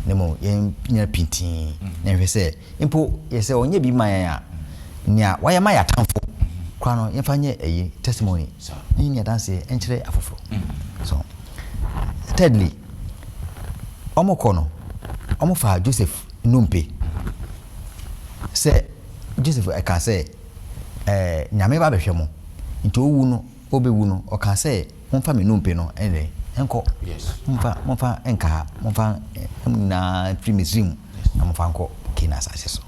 na mmom yɛnnyina pintinn na yɛnhwɛ sɛ mpo yɛ sɛ ɔnyɛ biribi ma yɛn a, nea wayɛ ma yɛn atamfo koraa no, yɛmfa nyɛ ayi, testimony, na yɛnni adanseɛ nkyerɛ afoforo. So, thirdly, wɔkɔ no, wɔfaa Joseph nnompe sɛ Joseph ɛka sɛ, ɛɛ Nyame ba bɛhwɛ mo, nti owu no, ɔbɛwu no, ɔkaa sɛ, Momfa me nnompe no nyɛ dɛn? Nkɔ. Momfa, momfa nka ha, momfa mo nyinaa mfiri Misraim na momfa nkɔ Kanaan asase so.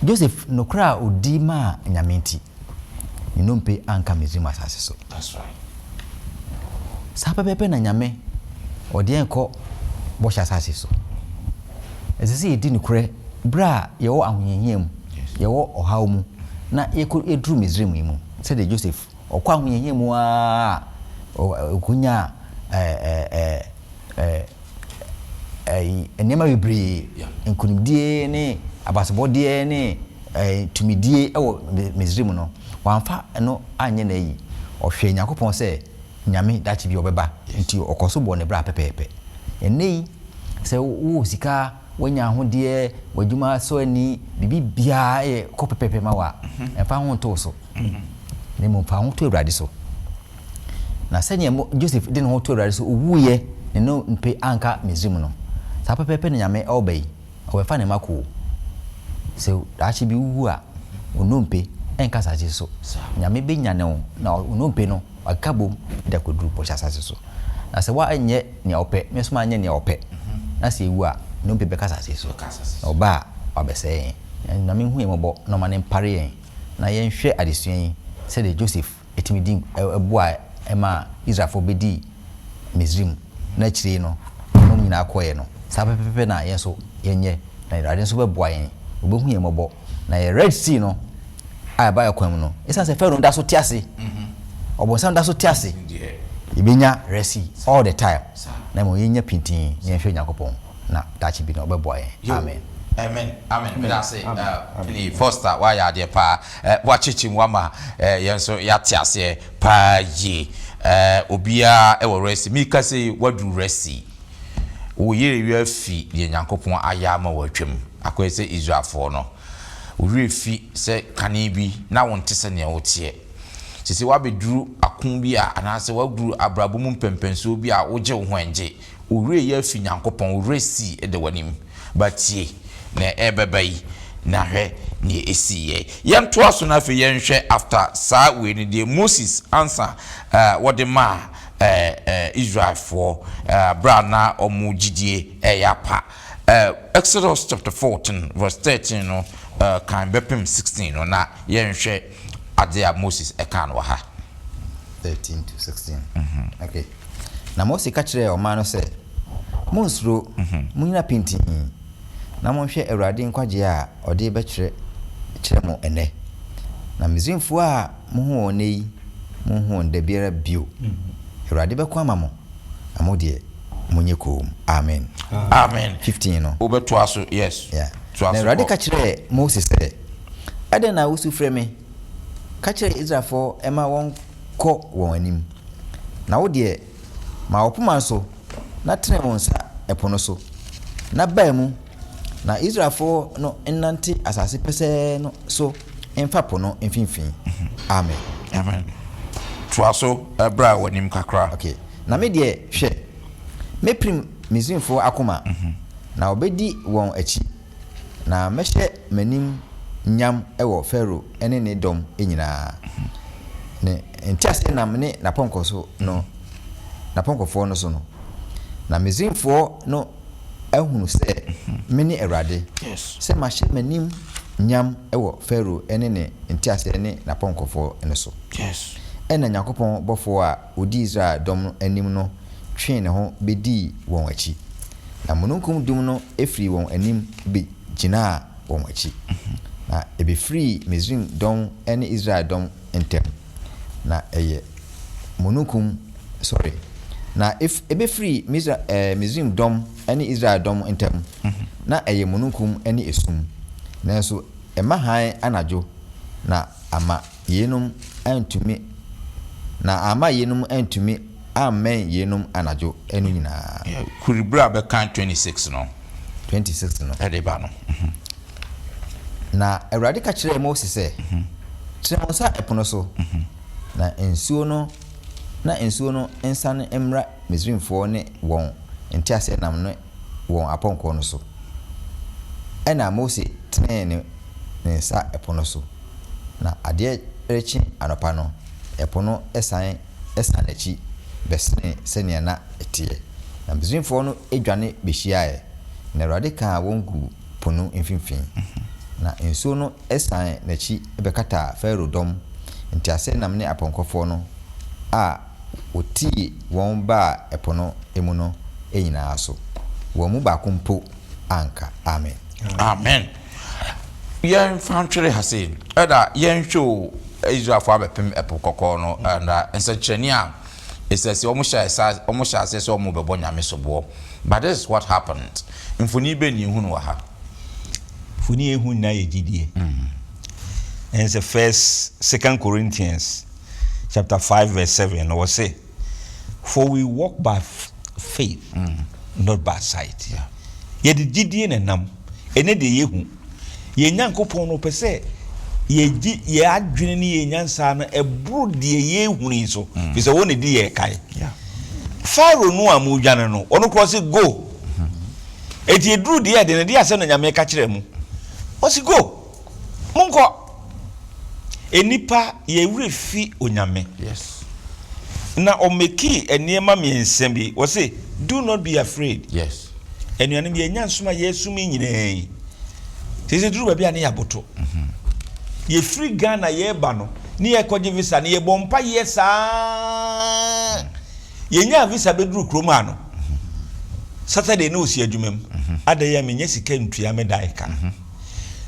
Joseph, nokorɛ a ɔdi maa Nyame nti, ne nnompe anka Misraim asase so. Saa pɛpɛɛpɛ na Nyame ɔde yɛn kɔ bɔhyɛ asase so. Ɛsɛ sɛ yɛdi nokorɛ berɛ a yɛwɔ ahohiahia mu, yɛwɔ ɔhaw mu, na yɛkɔ yɛduru Misraim yi mu, sɛdeɛ Joseph ɔkɔ ahohiahia mu ara a ɔkɔnyaa ɛɛ ɛɛ nneɛma bebree, nkonimdie ne. abasobɔdeɛ ne tumidie wɔ Misraim no, wamfa ɛno anyɛ n'ayi. Ɔhwɛɛ Nyankopɔn sɛ Nyame daakye bi ɔbɛba, nti ɔkɔ so bɔɔ ne bra pɛpɛɛpɛ. Ɛnnɛ yi, sɛ wowɔ sika, woanya ahodeɛ, w'adwuma sɔ ani, biribi biara yɛ kɔ pɛpɛɛpɛ ma wo a, mfa ho nto wo so, na mmom fa wo ho to Awurade so. Na sɛdeɛ Joseph de ne ho to Awurade so, ɔwuiɛ, ne nnompe anka Misraim no, saa pɛpɛɛpɛ na Nyame ɔreba yi, ɔbɛfa ne mma kɔ o. Sɛ daakye bi wowu a, wo nnompe nka asase so. Nyame bɛnyane wo na wo nnompe no wakeka bom de akɔduru bɔhyɛ asase so. Na sɛ woanyɛ nea ɔpɛ, me nso manyɛ nea ɔpɛ, na sɛ yɛwu a, nnompe bɛka asase so. Na ɔba a, wabɛsɛe yɛn. Nyame nhu yɛn mmɔbɔ na ɔma no mpare yɛn na yɛnhwɛ adesua yi sɛdeɛ Joseph tumi di boae maa Israelfoɔ bɛdii Misraim na akyire yi no wɔn nyinaa kɔeɛ no, saa pɛpɛpɛ na yɛn nso yɛnyɛ, na Awurade nso bɛboa yɛn, ɔbɛhu yɛn mmɔbɔ. Na yɛn Red Sea no a ɛba yɛn kwan mu no, ɛsiane sɛ Farao da so te ase, ɔbonsam da so te ase, yɛbɛnya Red Sea all the time, na mmom yɛnya pintinn na yɛnhwɛ Onyankopɔn. na daakye bi no ɔbɛboa yɛn. Amen.
Amen amen meda ase Pini Foster wayɛ adeɛ paa wakyekye mu ama yɛn nso yɛate aseɛ paa yie obiara wɔ rɛsi meka sɛ waduru rɛsi wo yere werɛ afi deɛ Nyankopɔn ayɛ ama wo atwam akɔyɛ sɛ Israelfoɔ no wo werɛ fi sɛ kane bi na wonte sɛ nea woteɛ sese wabɛduru ako bi a anaasɛ waduru abrabɔ mu mpɛmpɛnsoɔ bi a wogye wo ho ɛngye Wo werɛ yi afi Nyankopɔn, wo werɛ sii da w'anim. But tie, nea ɛrebɛba yi, na hwɛ nea ɛsiiɛ. Yɛntoa so na afei yɛnhwɛ after saa wei no deɛ Moses ansa eh, wɔde maa eh, eh, Israelfoɔ eh, berɛ a na wɔn gyidie ɛreyɛ apa. Eh, Exodus chapter 14 verse 13 no eh, kan bɛpem 16 no na yɛnhwɛ adeɛ a Moses ɛkaa no wɔ ha.
13 to 16. Okay. Na Mose ka kyerɛɛ ɔman no sɛ, Monnsuro, munnyina pintinn, na monhwɛ Awurade nkwagyeɛ a ɔde rebɛkyerɛ kyerɛ mo ɛnnɛ. Na Misraimfoɔ a mohu wɔn nnɛ yi, morenhu wɔn da biara bio. Awurade bɛko ama mo, na mo deɛ, monyɛ komm. Amen.
Amen.
15 no.
Wobɛtoa so, yes.
Yeah.
Toa
Na
so
Awurade
kɔ.
ka kyerɛɛ Mose sɛ, Adɛn na wosu frɛ me? Ka kyerɛ Israelfoɔ ma wɔn. kɔ wɔn anim. Na wo deɛ, ma wo poma so na tene wo nsa ɛpo no so, na bae mu, na Israelfoɔ no nnante asase pɛsɛɛ no so mfa po no mfimfini. Amen.
Amen. Toa so bra w'anim kakra.
Okay. Na me deɛ, hwɛ, mɛpirim Misraimfoɔ akoma, na wɔbɛdi wɔn akyi. Na mɛhyɛ m'anim nyam wɔ Farao ne ne dɔm nyinaa, ne nteaseɛnam ne n'apɔnkɔ so no, n'apɔnkɔfoɔ no so no. Na Misraimfoɔ no ahunu sɛ mene Awurade, sɛ mahyɛ m'anim nyam wɔ Farao ne ne nteaseɛ ne n'apɔnkɔfoɔ no so. Ɛnna Nyankopɔn bɔfoɔ a ɔdi Israel dɔm no anim no twee ne ho bɛdii wɔn akyi. Na mununkum dum no firii wɔn anim bɛgyinaa wɔn akyi, na ɛbɛfirii Misraim dɔm ne Israel dɔm ntam, na ɛyɛ mununkum, sorry, na ɛbɛfirii Misra, eh, Misraim dɔm ne Israel dɔm ntam, na ɛyɛ mununkum ne esum, nanso ɛma hann anadwo, na ama yeinom antumi, na amma yeinom antumi ammɛn yeinom anadwo no nyinaa.
Kuri berɛ a bɛkan 26 no.
26 no.
Ɛde ba no.
Na Awurade ka kyerɛɛ Mose sɛ, Tene wo nsa ɛpo no so, na nsuo no na nsuo no nsane mmra Misraimfoɔ ne wɔn nteaseɛnam ne wɔn apɔnkɔ no so. Ɛnna Mose tenee ne ne nsa ɛpo no so, na adeɛ rekye anɔpa no, ɛpo no san san n'akyi bɛsenee sɛdeɛ na ɛteɛ. Na Misraimfoɔ no dwane bɛhyiaeɛ, na Awurade kaa wɔn guu po no mfimfini. Na nsuo no san n'akyi bɛkataa Farao dɔm, nteaseɛnam ne apɔnkɔfoɔ no a wɔtii wɔn baa ɛpo no mu no nyinaa so. Wɔn mu baako mpo anka. Amen.
Amen. Yɛmfa ntwere ha sei. Ɛna yɛnhwɛ o, Israelfoɔ abɛpem Ɛpo Kɔkɔɔ no, ɛna nsɛnkyerɛnne a ɛsɛ sɛ wɔn hyɛ asa, wɔn hyɛ aseɛ sɛ wɔn bɛbɔ Nyame soboɔ. But this is what happened. Mfoni bɛn na yɛhunu wɔ ha?
Mfoni a yɛhu nyinaa yɛ gyidie. Ɛne sɛ first, second Corinthians chapter 5 verse 7 no wɔse, For we walk by faith, not by sight. Yɛde gyidie na ɛnam, ɛnyɛ deɛ yɛhu. Yɛn Nyankopɔn no ɔpɛ sɛ yɛgye yɛn adwene ne yɛn nyansa no ɛboro deɛ yɛhunu yi so, firi sɛ wɔn na ɛdi yɛn kan. Pharaoh no a modwane no, ɔno koraa ɔse go. Enti ɛduru deɛ ɛde no, deɛ asɛm na Nyame ka kyerɛ mo? Ɔse go, monkɔ. Nnipa yɛn werɛ fi Onyame.
Yes.
Na ɔmekii nneɛma mmiɛnsa bi, ɔse do not be afraid.
Yes.
Anuanom yɛn nyansom a yɛresom yi nyinaa yi, seesei duru baabi a ne yɛaboto. Yɛfiri Ghana yɛreba no, ne yɛrekɔgye visa no, yɛbɔ mpaeɛ saa. Yɛnyaa visa bɛduru kurom ha no, Saturday na ɔsi adwuma mu. Adɛn a mennya sika ntua me dan ka.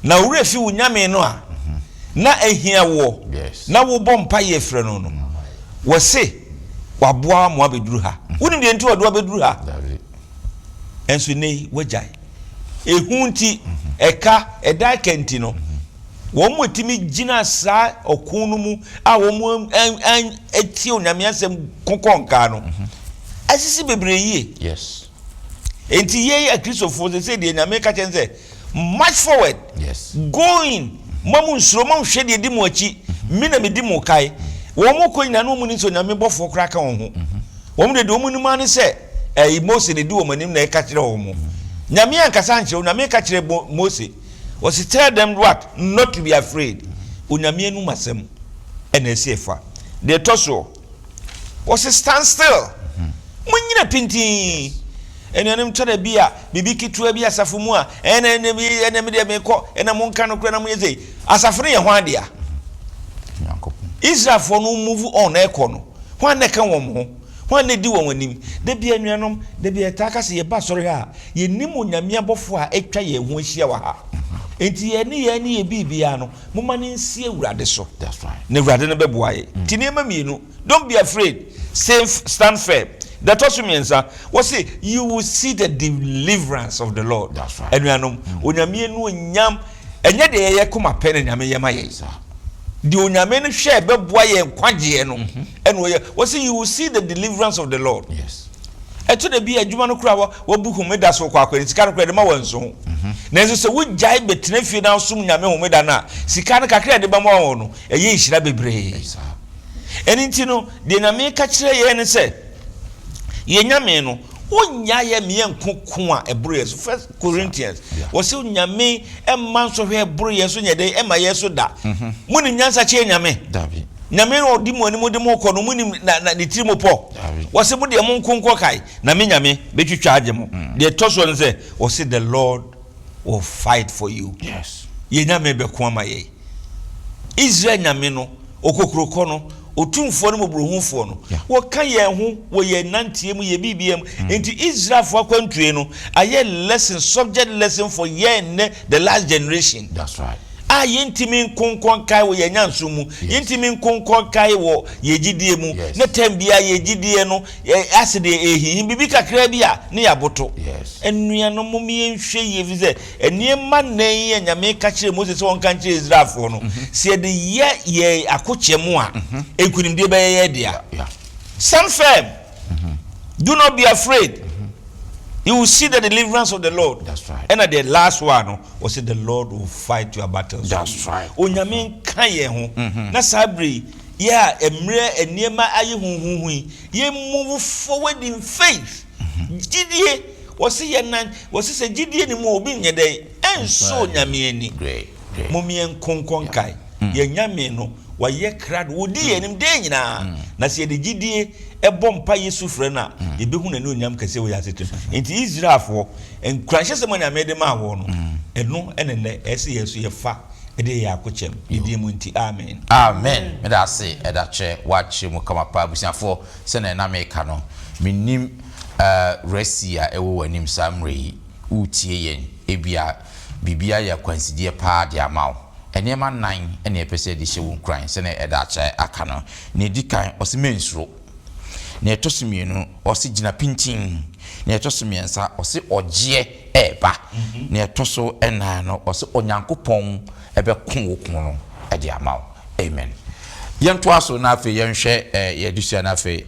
Na wo werɛ fi wo Nyame no a na ahia woɔ na wobɔ mpaeɛ frɛ no no, wɔse waboa wo ama woabɛduru ha. Wonim deɛ nti ɔde wo abɛduru ha? Nso nnɛ yi woagyae. Ehu nti, ɛka, ɛdan ka nti no, wɔn a wɔtumi gyina saa ɔko no mu a wɔn atie Onyame asɛm ko kɔ nkaa no, asisi bebree yie.
Yes.
Enti yɛn Akristofoɔ sɛ sɛ deɛ Nyame ka kyɛn sɛ march forward,
yes.
Go in, mo mo nsuro, mo nhwɛ deɛ di mo akyi, me na medi mo kae. Wɔn mo kɔ nyinaa na wɔn nim sɛ Onyame bɔfoɔ koraa ka wɔn ho. Wɔn deɛ deɛ wɔn nim ara ne sɛ ɛyi Mose na edi wɔn anim na ɛka kyerɛ wɔn. Nyame ankasa ankyerɛ, Onyame ka kyerɛ Mose. Ɔse tell them what? Not to be afraid. Onyame anum asɛm ɛna ɛsɛ ɛfa. Deɛ ɛtɔ soɔ, ɔse stand still. Monyina pintinn. Anuanom tɔ da bi a, biribi ketewa bi asafo mu a, ɛna ɛna ɛna me deɛ mekɔ, ɛna monka nokorɛ na monyɛ sei. Asafo no yɛ hwan dea? Israelfoɔ no move on ɛkɔ no, hwan na ɛka wɔn ho? Hwan na ɛdi wɔn anim? Da bi anuanom, da bi yɛtaa ka sɛ yɛba asɔre ha a, Yɛnnim Onyame abɔfoɔ a atwa yɛn ho ahyia wɔ ha. Enti yɛn ne yɛn ne yɛn biribiara no, momma no nsi Awurade so. Na Awurade no bɛboa yɛn. Nti nneɛma mmienu, don't be afraid, stay, stand firm. Deɛ ɛtɔ so mmiɛnsa, wɔse, you will see the deliverance of the Lord. Anuanom, Onyame anuonyam, ɛnyɛ deɛ yɛyɛ koma pɛ na Nyame yɛ ma yɛn. Deɛ Onyame no hwɛ ɛbɛboa yɛn nkwagyeɛ no, ɛna ɔyɛ. Wɔse, you will see the deliverance of the Lord.
Yes.
Ɛtɔ da bi a adwuma no koraa wabu homeda so kɔ akɔyɛ sika no koraa de ma wɔn nso ho. Nanso sɛ wogyae bɛtena fie na wosom Nyame homeda no a, sika no kakra a ɛde bɛma wɔn no, ɛyɛ nhyira bebree. Ɛno nti no, deɛ Nyame ka kyerɛ yɛn ne sɛ, yɛn Nyame no, ɔnnya yɛn ma yɛnko ko a ɛboro yɛn so. First Corinthians, wɔse Nyame mma nsɔhwɛ ɛboro yɛn so nyɛ dɛn ɛma yɛn so da. Monim nyansa kyɛn Nyame? Nyame na ɔdi mo anim de mo kɔ no, monim na, na ne tiri mu pɔ. Wɔse mo deɛ monko nkɔ kae, na me Nyame bɛtwitwa agye mo. Deɛ ɛtɔ soɔ ne sɛ, wɔse the Lord will fight for you.
Yes.
Yɛn Nyame bɛko ama yɛn. Israel Nyame no, Okokurokɔ no, Otumfoɔ ne Mmɔborɔhunufoɔ no, wɔka yɛn ho wɔ yɛn nanteɛ mu, yɛn biribiara mu. Enti Israelfoɔ akwantue no ayɛ lesson, subject lesson for yɛn nnɛ, the last generation.
That's right.
A yɛntumi nko nkɔ nkae wɔ yɛn nyansom mu, yɛntumi nko nkɔ nkae wɔ yɛn gyidie mu, na tɛm biara yɛn gyidie no ase deɛ ɛrehinhim, biribi kakra bi a ne yɛaboto. Anuanom, mom yɛnhwɛ yie, ɛfiri sɛ nneɛma nnan yi a Nyame ka kyerɛɛ Mose sɛ ɔnka nkyerɛ Israelfoɔ no, sɛ yɛde yɛ yɛn akokyɛ mu a, nkunimdie bɛyɛ yɛn dea. Stand firm. Do not be afraid. You will see the deliverance of the Lord.
That's right.
Ɛna the last one no, ɔsɛ the Lord will fight your battles.
That's right.
Onyame nka yɛn ho. Mm-hmm. Na saa bere yi, yɛ a mmerɛ nneɛma ayɛ huhuhu yi, yɛ move forward in faith. Mm-hmm. Gyidie, wɔsi yɛ nan, wɔsi sɛ gyidie ni mu obi nyɛ dɛ, ɛnso Onyame ani.
Great.
Mom yɛn nkonkɔ nkae. Yɛn Nyame no, wayɛ krado, ɔdi yɛn anim daa nyinaa. Na sɛ yɛde gyidie bɔ mpaeɛ su frɛ no a, yɛbɛhu n'anuonyam kɛseɛ wɔ yɛn asetena mu. Enti Israelfoɔ, nkuranhyɛsɛm a Nyame de maa wɔn no, ɛno na nnɛ ɛsɛ sɛ yɛn nso yɛfa de yɛ yɛn akokyɛm. Ne din mu nti, amen.
Amen meda ase ɛda kyɛ wakyerɛ mu kama paa abusuafoɔ sɛnea na meka no mennim resi a ɛwɔ w'anim saa mmerɛ yi woretie yɛn ebia Biribi ayɛ akwansideɛ paa de ama wo. Nneɛma nnan na yɛpɛ sɛ yɛde hyɛ wo nkuran sɛdeɛ ɛda aka no. Nea ɛdi kan, ɔse mensuro. Nea ɛtɔ so mmienu, ɔse gyina pintinn. Nea ɛtɔ so mmiɛnsa, ɔse ɔgyeɛ ɛreba. Nea ɛtɔ so nnan no, ɔse Onyankopɔn ɛbɛko wo ko no de ama wo. Amen. Yɛntoa so na afei yɛnhwɛ yɛn adesua no afei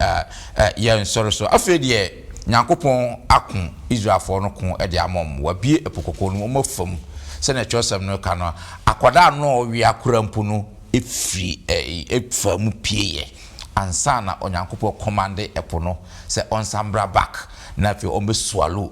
yɛnsɔre so. Afei deɛ Nyankopɔn ako Israelfoɔ no ko de ama wɔn. Wabue Ɛpo Kɔkɔɔ no mu, wɔafa mu. Sɛdeɛ twerɛsɛm no ka no, akwadaa no a ɔwea koraa mpo no firi faa mu pieeɛ ansa na Onyankopɔn kɔmande ɛpo no sɛ ɔnsan mmra back na afei ɔmmɛ swallow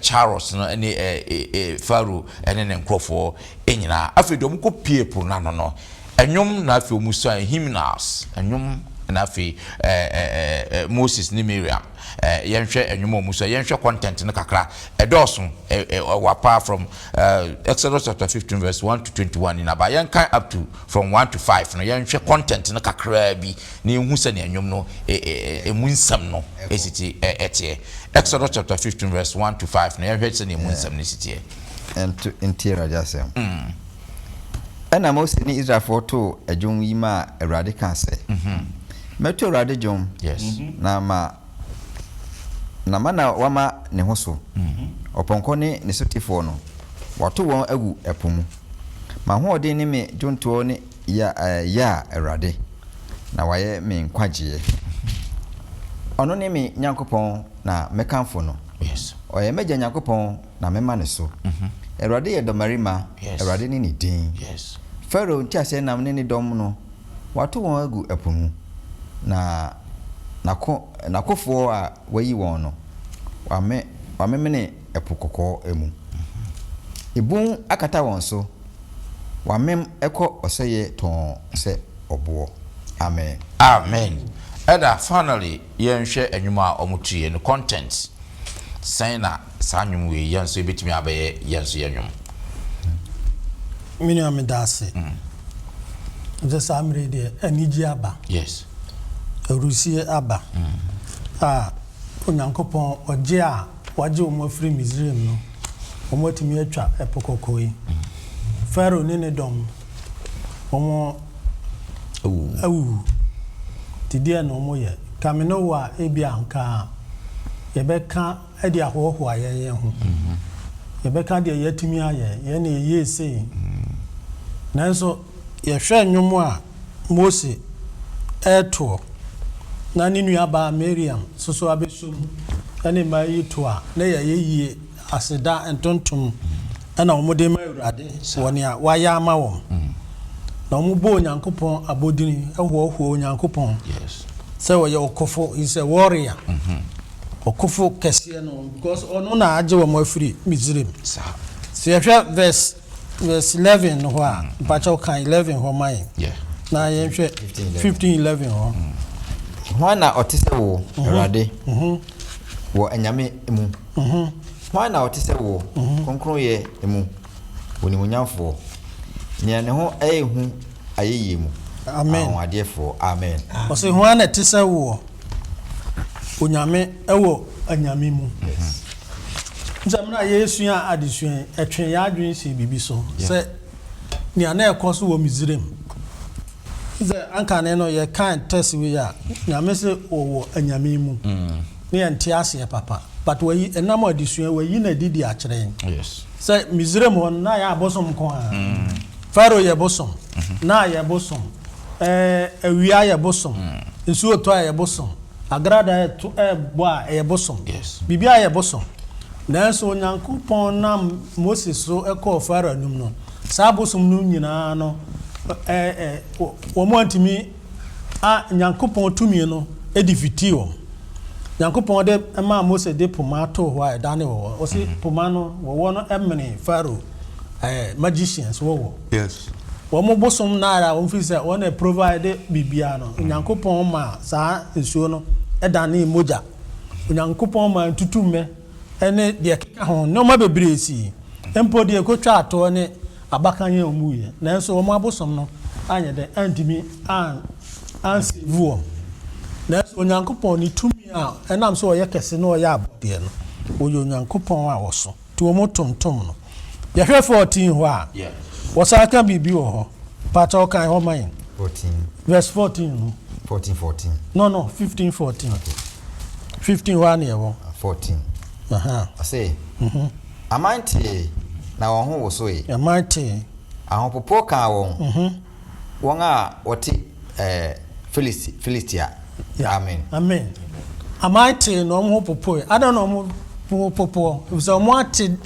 Charles no ne Pharaoh ne ne nkurɔfoɔ nyinaa. Afei deɛ wɔkɔ pie po no ano no, Nnwom na afei wɔn suae, hymnals, nnwom na afei ɛɛ Moses ne Miriam ɛɛ yɛnhwɛ nnwom a wɔn suae, yɛnhwɛ content no kakra, ɛdɔɔso ɛ ɛwɔ apart from ɛɛ Exodus chapter 15 verse 1 to 21 nyinaa, but yɛnkan up to from 1 to 5 no, yɛnhwɛ content no kakraa bi na yɛnhu sɛnea nnwom no ɛ ɛ emu nsɛm no esi te ɛ ɛteɛ. Exodus chapter 15 verse 1 to 5 no, yɛnhwɛ sɛnea emu nsɛm no si teɛ.
Nto ntie Awurade asɛm. Ɛnna Mose ne Israelfoɔ too dwom yi maa Awurade kaa sɛ, Mɛto Awurade dwom, na ma na ma na wama ne ho so. Ɔpɔnkɔ ne ne sotefoɔ no, wato wɔn agu ɛpo mu. M'ahoɔden ne me dwontoɔ ne Yah, Yah Awurade, na wayɛ me nkwagyeɛ. Ɔno ne me Nyankopɔn na mɛkamfo no. Ɔyɛ m'agya Nyankopɔn na mɛma no so. Awurade yɛ dɔmmarima, Awurade ne ne din. Farao nteaseɛnam ne ne dɔm no, wato wɔn agu ɛpo mu, na n'ako, n'akofoɔ a wayi wɔn no, wame, wamemene Ɛpo Kɔkɔɔ mu. Ebun akata wɔn so, wamem kɔ ɔsɛeɛ tɔnn sɛ ɔboɔ. Amen.
Amen Ɛna finally yɛnhwɛ ɛnwom a ɔmo tuiɛ no content sɛn na saa nwom wei yɛn nso yɛbɛtumi abɛyɛ yɛn nso yɛn nwom.
Me nua meda ase. Sɛ saa mmerɛ yi deɛ anigye aba.
Yes.
Awurusie aba. A Onyankopɔn ɔgye a wagye wɔn afiri Misraim no, wɔatumi atwa Ɛpo Kɔkɔɔ yi. Farao ne ne dɔm, wɔn awuwu. Nti deɛ na wɔyɛ? Nka me ne wo a, ebia nka yɛbɛka de ahoahoa yɛn yɛn ho. Yɛbɛka deɛ yɛatumi ayɛ, yɛn na yɛyɛɛ sei. Nanso yɛhwɛ nnwom a Mose retoɔ na ne nuabaa Miriam nso so abɛsɔ mu ne mmaa yi to a, na ɛyɛ ayɛyie, aseda, ntontom na wɔde rema Awurade wɔ nea wayɛ ama wɔn. Na wɔbɔ Onyankopɔn abodini, hoahoa Onyankopɔn sɛ ɔyɛ ɔkofo, he is a warrior. Ɔkofo kɛseɛ no, because ɔno na agye wɔn afiri Misraim. Sɛ yɛhwɛ verse verse 11 no hɔ a, mpakyɛw kan 11 hɔ ma yɛn. Na yɛnhwɛ 15 11 hɔ.
Hwan na ɔte sɛ wo, Awurade, wɔ anyame mu? Hwan na ɔte sɛ wo, kronkronyɛ mu, onimuonyamfoɔ, nea ne ho yɛ hu ayɛyie mu,
Amen.
anwanwadeɛfoɔ? Amen.
Ɔse hwan na ɛte sɛ woɔ, Onyame wɔ anyame mu. Sɛ mmerɛ a yɛresua adesua yi, ɛtwe yɛn adwene si biribi so sɛ nea na ɛkɔ so wɔ Misraim. Sɛ ankane no yɛkan tɛs wei a, Nyame se wɔwɔ anyame mu. Ne yɛnte aseɛ papa. But wayi, ɛnam adesua yi, wayi no adi de akyerɛ yɛn.
Yes.
Sɛ Misraim hɔ no, na yɛ abosom nko ara. Pharaoh yɛ bosom, Nile yɛ bosom, ɛɛ awia yɛ bosom, nsuo tɔ a ɛyɛ bosom, agrada ɛto ɛbɔ a ɛyɛ bosom.
Yes.
Biribiara yɛ bosom. Nanso Onyankopɔn nam Mose so kɔɔ Pharaoh anim no, saa abosom no nyinaa no, ɛɛ ɛ wɔn antumi a Nyankopɔn tumi no defeatii wɔn. Nyankopɔn de maa Mose de poma too hɔ a ɛdane wɔwɔ. Ɔse poma no, wɔwɔ no menee Pharaoh ɛɛ magicians wɔwɔ.
Yes.
Wɔn bosom no ara a wɔn feel sɛ wɔn na provide biribiara no, Onyankopɔn maa saa nsuo no danee mogya. Onyankopɔn maa ntutummɛ ne deɛ ɛkeka ho, nneɛma bebree sii. Mpo deɛ ɛkɔtwaa toɔ ne abakan a wɔwuiɛ. Nanso wɔn abosom no anyɛ dɛn? Antumi an ansave wɔn. Nanso Onyankopɔn, ne tumi a ɛnam sɛ ɔyɛ kɛse na ɔyɛ abɔdeɛ no, ɔyɛ Onyankopɔn a ɔso. Nti wɔtontom no. Yɛhwɛ 14 hɔ a, wɔsan ka biribi wɔ hɔ. Pakyɛw kan hɔ ma yɛn.
14.
Verse 14 no.
14 14.
No, no, 15 14. Okay. 15 hɔ a na yɛwɔ.
14. Ɔse, Aman tee, na wɔn ho wosoe.
Aman tee.
Ahopopoɔ kaa wɔn, wɔn a wɔte Filisti, Filistia. Amen.
Amen. Aman tee na wɔn ho popoe. Adɛn na wɔn ho popoɔ? Efisɛ wɔn ate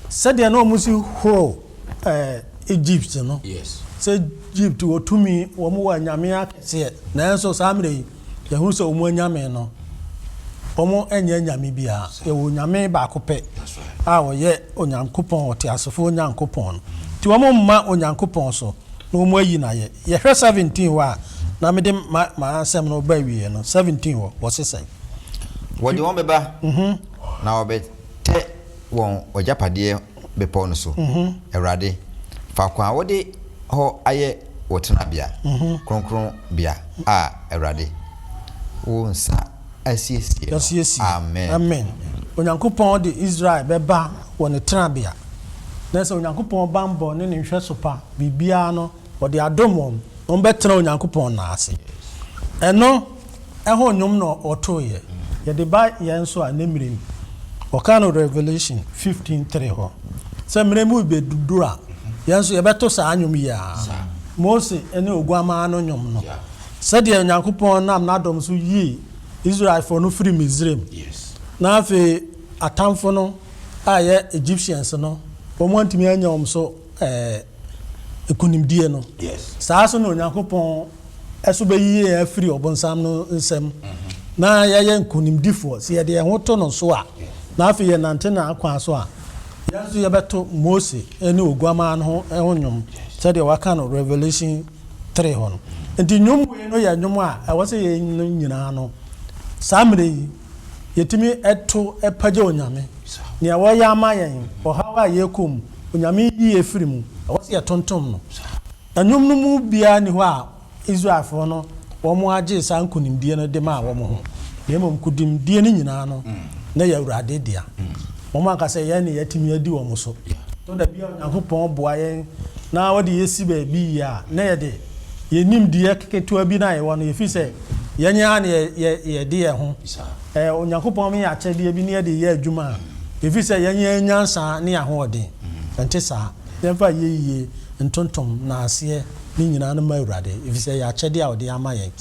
sɛdeɛ na wɔn si horo ɛɛ Egypt no.
Yes.
Sɛ Egypt wɔ tumi, wɔn wɔ anyame akɛseɛ. Nanso saa mmerɛ yi, yɛhunu sɛ wɔn anyame no, wɔn nyɛ anyame biara. Yɛwɔ Onyame baako pɛ a ɔyɛ Onyankopɔn, ɔteasefoɔ Nyankopɔn no. Nti wɔn mma Onyankopɔn so na wɔn ayi no ayɛ. Yɛhwɛ 17 hɔ a, na mede ma m'asɛm no ba awieɛ no, 17 hɔ, wɔse sɛn?
Wɔde wɔn bɛba, na wɔabɛtɛ wɔn w'agyapadeɛ bepɔ no so, Awurade, faako a wode hɔ ayɛ wo tenabea, kronkronbea a, Awurade, wo nsa asiesie no.
Asiesie.
Amen.
Amen. Onyankopɔn de Israel bɛba wɔ ne tenabea. Na sɛ Onyankopɔn banbɔ ne ne nhwɛso pa, biribiara no, ɔde adom wɔn, na wɔbɛtena Onyankopɔn nan ase. Ɛno ho nnwom na ɔtoeɛ. Yɛde ba yɛn nso a, nnɛ mmerɛ mu, wɔka no Revelation 15:3 hɔ sɛ mmerɛ mu rebɛduru a, yɛn nso yɛbɛto saa nnwom yi ara, Mose ne Oguammaa no nnwom no. Sɛdeɛ Onyankopɔn nam n'adom so yii Israelfoɔ no firii Misraim, na afei atamfo no a ɛyɛ Egyptians no, wɔantumi anya wɔn so ɛɛ nkonimdie no, saa ara nso na Onyankopɔn nso bɛyi yɛn afiri ɔbonsam no nsam na yɛayɛ nkonimdifoɔ. Sɛ yɛde yɛn ho to no so a, na afei yɛnante n'akwan so a, yɛn nso yɛbɛto Mose ne Oguammaa no ho ho nnwom sɛdeɛ wɔaka no Revelation 3 hɔ no. Nti nnwom wei no yɛ nnwom a ɛwɔ sɛ yɛn nyinaa no, saa mmerɛ yi, yɛtumi to pagya Onyame. Nea ɔyɛ ama yɛn, ɔhaw a yɛkɔ mu, Onyame yi yɛn firi mu, ɛwɔ sɛ yɛtontom no. Nnwom no mu biara nni hɔ a Israelfoɔ no wɔagyee saa nkonimdie no de maa wɔn ho, na mmom nkonimdie no nyinaa no, na ɛyɛ Awurade dea. Wɔanka sɛ yɛn na yɛatumi adi wɔn so. Tɔ da bi a Onyankopɔn boa yɛn na ɔde yɛn si baabi yie a, na yɛde yɛn nimdeɛ ketewa bi no a yɛwɔ no, yɛfiri sɛ yɛn ara na yɛde yɛn ho. Onyankopɔn ma yɛn akyɛdeɛ bi na yɛde yɛ adwuma a, yɛfiri sɛ yɛn yɛn nyansa ne yɛn ahoɔden. Ɛnte saa. Yɛmfa ayɛyie, ntontom, naaseɛ ne nyinaa no mma Awurade, ɛfiri sɛ ɛyɛ akyɛdeɛ a ɔde ama yɛn.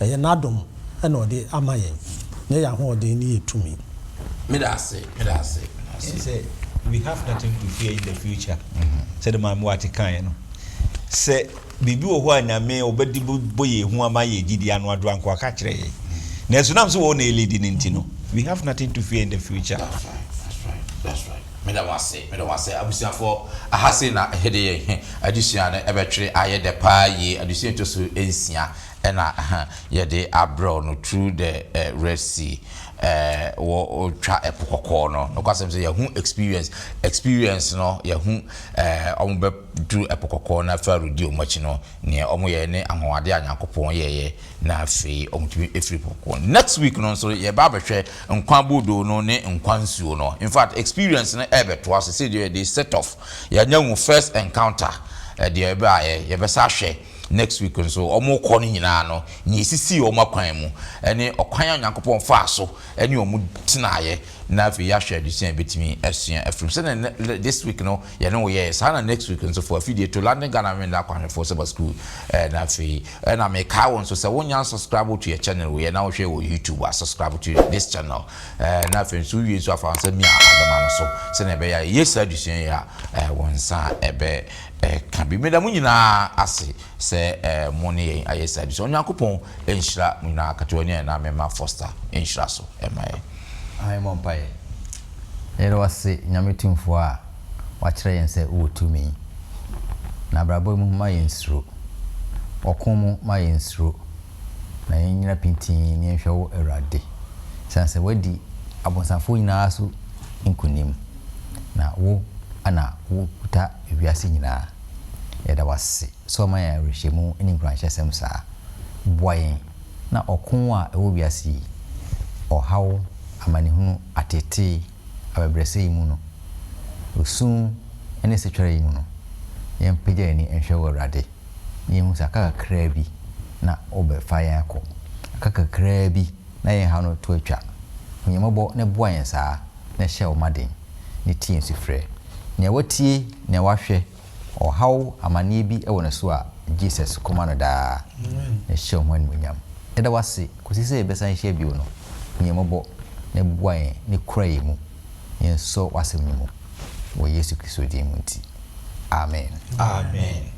Ɛyɛ n'adom na ɔde ama yɛn, nyɛ yɛn ahoɔden ne yɛn tumi.
Meda ase, meda ase, meda ase.
Sɛ we have nothing to fear in the future sɛde Maame Wate kaeɛ no, sɛ biribi wɔ hɔ a Nyame ɔbɛde bɔ yɛn hu ama yɛn gyidie ano adwo anka waka akyerɛ yɛn. Nanso nam sɛ wɔn na ɛleadi no nti no, we have nothing to fear in the future.
That's right, that's right, that's right. Meda mo ase, meda mo ase abusuafoɔ. Aha sei na yɛde yɛn adesua no ɛbɛtwere ayɛ dɛ paa yie. Adesua ɛtɔ so nsia ɛna yɛde abrɛ wo no through the Red Sea. Wɔ twa ɛpo kɔkɔɔ no. Nokwasɛm sɛ yɛhu experience, experience no yɛhu wɔn bɛ duru ɛpo kɔkɔɔ na Farao di wɔn akyi no, nea wɔn yɛɛ ne anwanwadeɛ a Nyankopɔn yɛeɛ na afei wɔn tumi firi po kɔkɔɔ no. Next week no nso yɛba abɛhwɛ nkwa bodoo no ne nkwa nsuo no. In fact experience no ɛrebɛtoa so sɛ deɛ they set off yɛanya hu first encounter deɛ ɛbaeɛ yɛbɛsa ahwɛ next week nso wɔn rekɔ no nyinaa no nea esisii wɔn akwan mu ɛne ɔkwan a Nyankopɔn faa so ɛne wɔn tenaeɛ na afei yɛahwɛ adesua a yɛbɛtumi asua afiri mu. Sɛdeɛ this week no yɛne wo yɛɛ, saa na next week nso fo afidie to London Ghana Memenda Akwanhwɛfoɔ Saba School eh, na afei ɛna mekae wo nso sɛ wonya subscribe to yɛ channel wei na wohwɛ wɔ YouTube a subscribe to this channel eh, na afei nso wowie nso afa wo nsa mia adoma no so sɛdeɛ ɛbɛyɛ a yɛyɛ saa adesua yi a eh, wo nsa ɛbɛ eh, ka bi. Meda mo nyinaa ase sɛ mo ne yɛn ayɛ saa adesua. Onyankopɔn nhyira mo nyinaa. Katoa ni a na mema Foster nhyira so ma yɛn.
Amen Yɛmmɔ mpaeɛ. Yɛda wo ase Nyame Tumfoɔ a wakyerɛ yɛn sɛ wowɔ tumi. Na abrabɔ mu ma yɛnsuro. Ɔko mu ma yɛnsuro. Na yɛnnyina pintinn na yɛnhwɛ wo Awurade. Esiane sɛ woadi abonsamfoɔ nyinaa so nkonim. Na wo na wokuta wiase nyinaa. Yɛda wo ase sɛ woma yɛn awerɛhyɛmu ne nkuranhyɛsɛm saa. Boa yɛn na ɔko a ɛwɔ wiase yi, ɔhaw, amanehunu, ateetee, abɛbrɛsɛ yi mu no, osu ne setwɛre yi mu no, yɛmpagya yɛn ani nhwɛ wo Awurade, na yɛnhu sɛ aka kakraa bi na wobɛfa yɛn akɔ, aka kakraa bi na yɛn haw no to atwa. Hu yɛn mmɔbɔ na boa yɛn saa. na hyɛ wo mma den, na tie yɛn sufrɛ. Nea watie, nea wahwɛ, ɔhaw, amaneɛ bi wɔ ne so a, Jesus ko ma no daa, na hyɛ wo ho animuonyam. Yɛda wo ase, kɔsi sɛ yɛbɛsan ahyia bio no, hu yɛn mmɔbɔ, na boa yɛn, na kura yɛn mu, na yɛnsɔ w'asɛm no mu, wɔ Yesu Kristo din mu nti, amen.
Amen.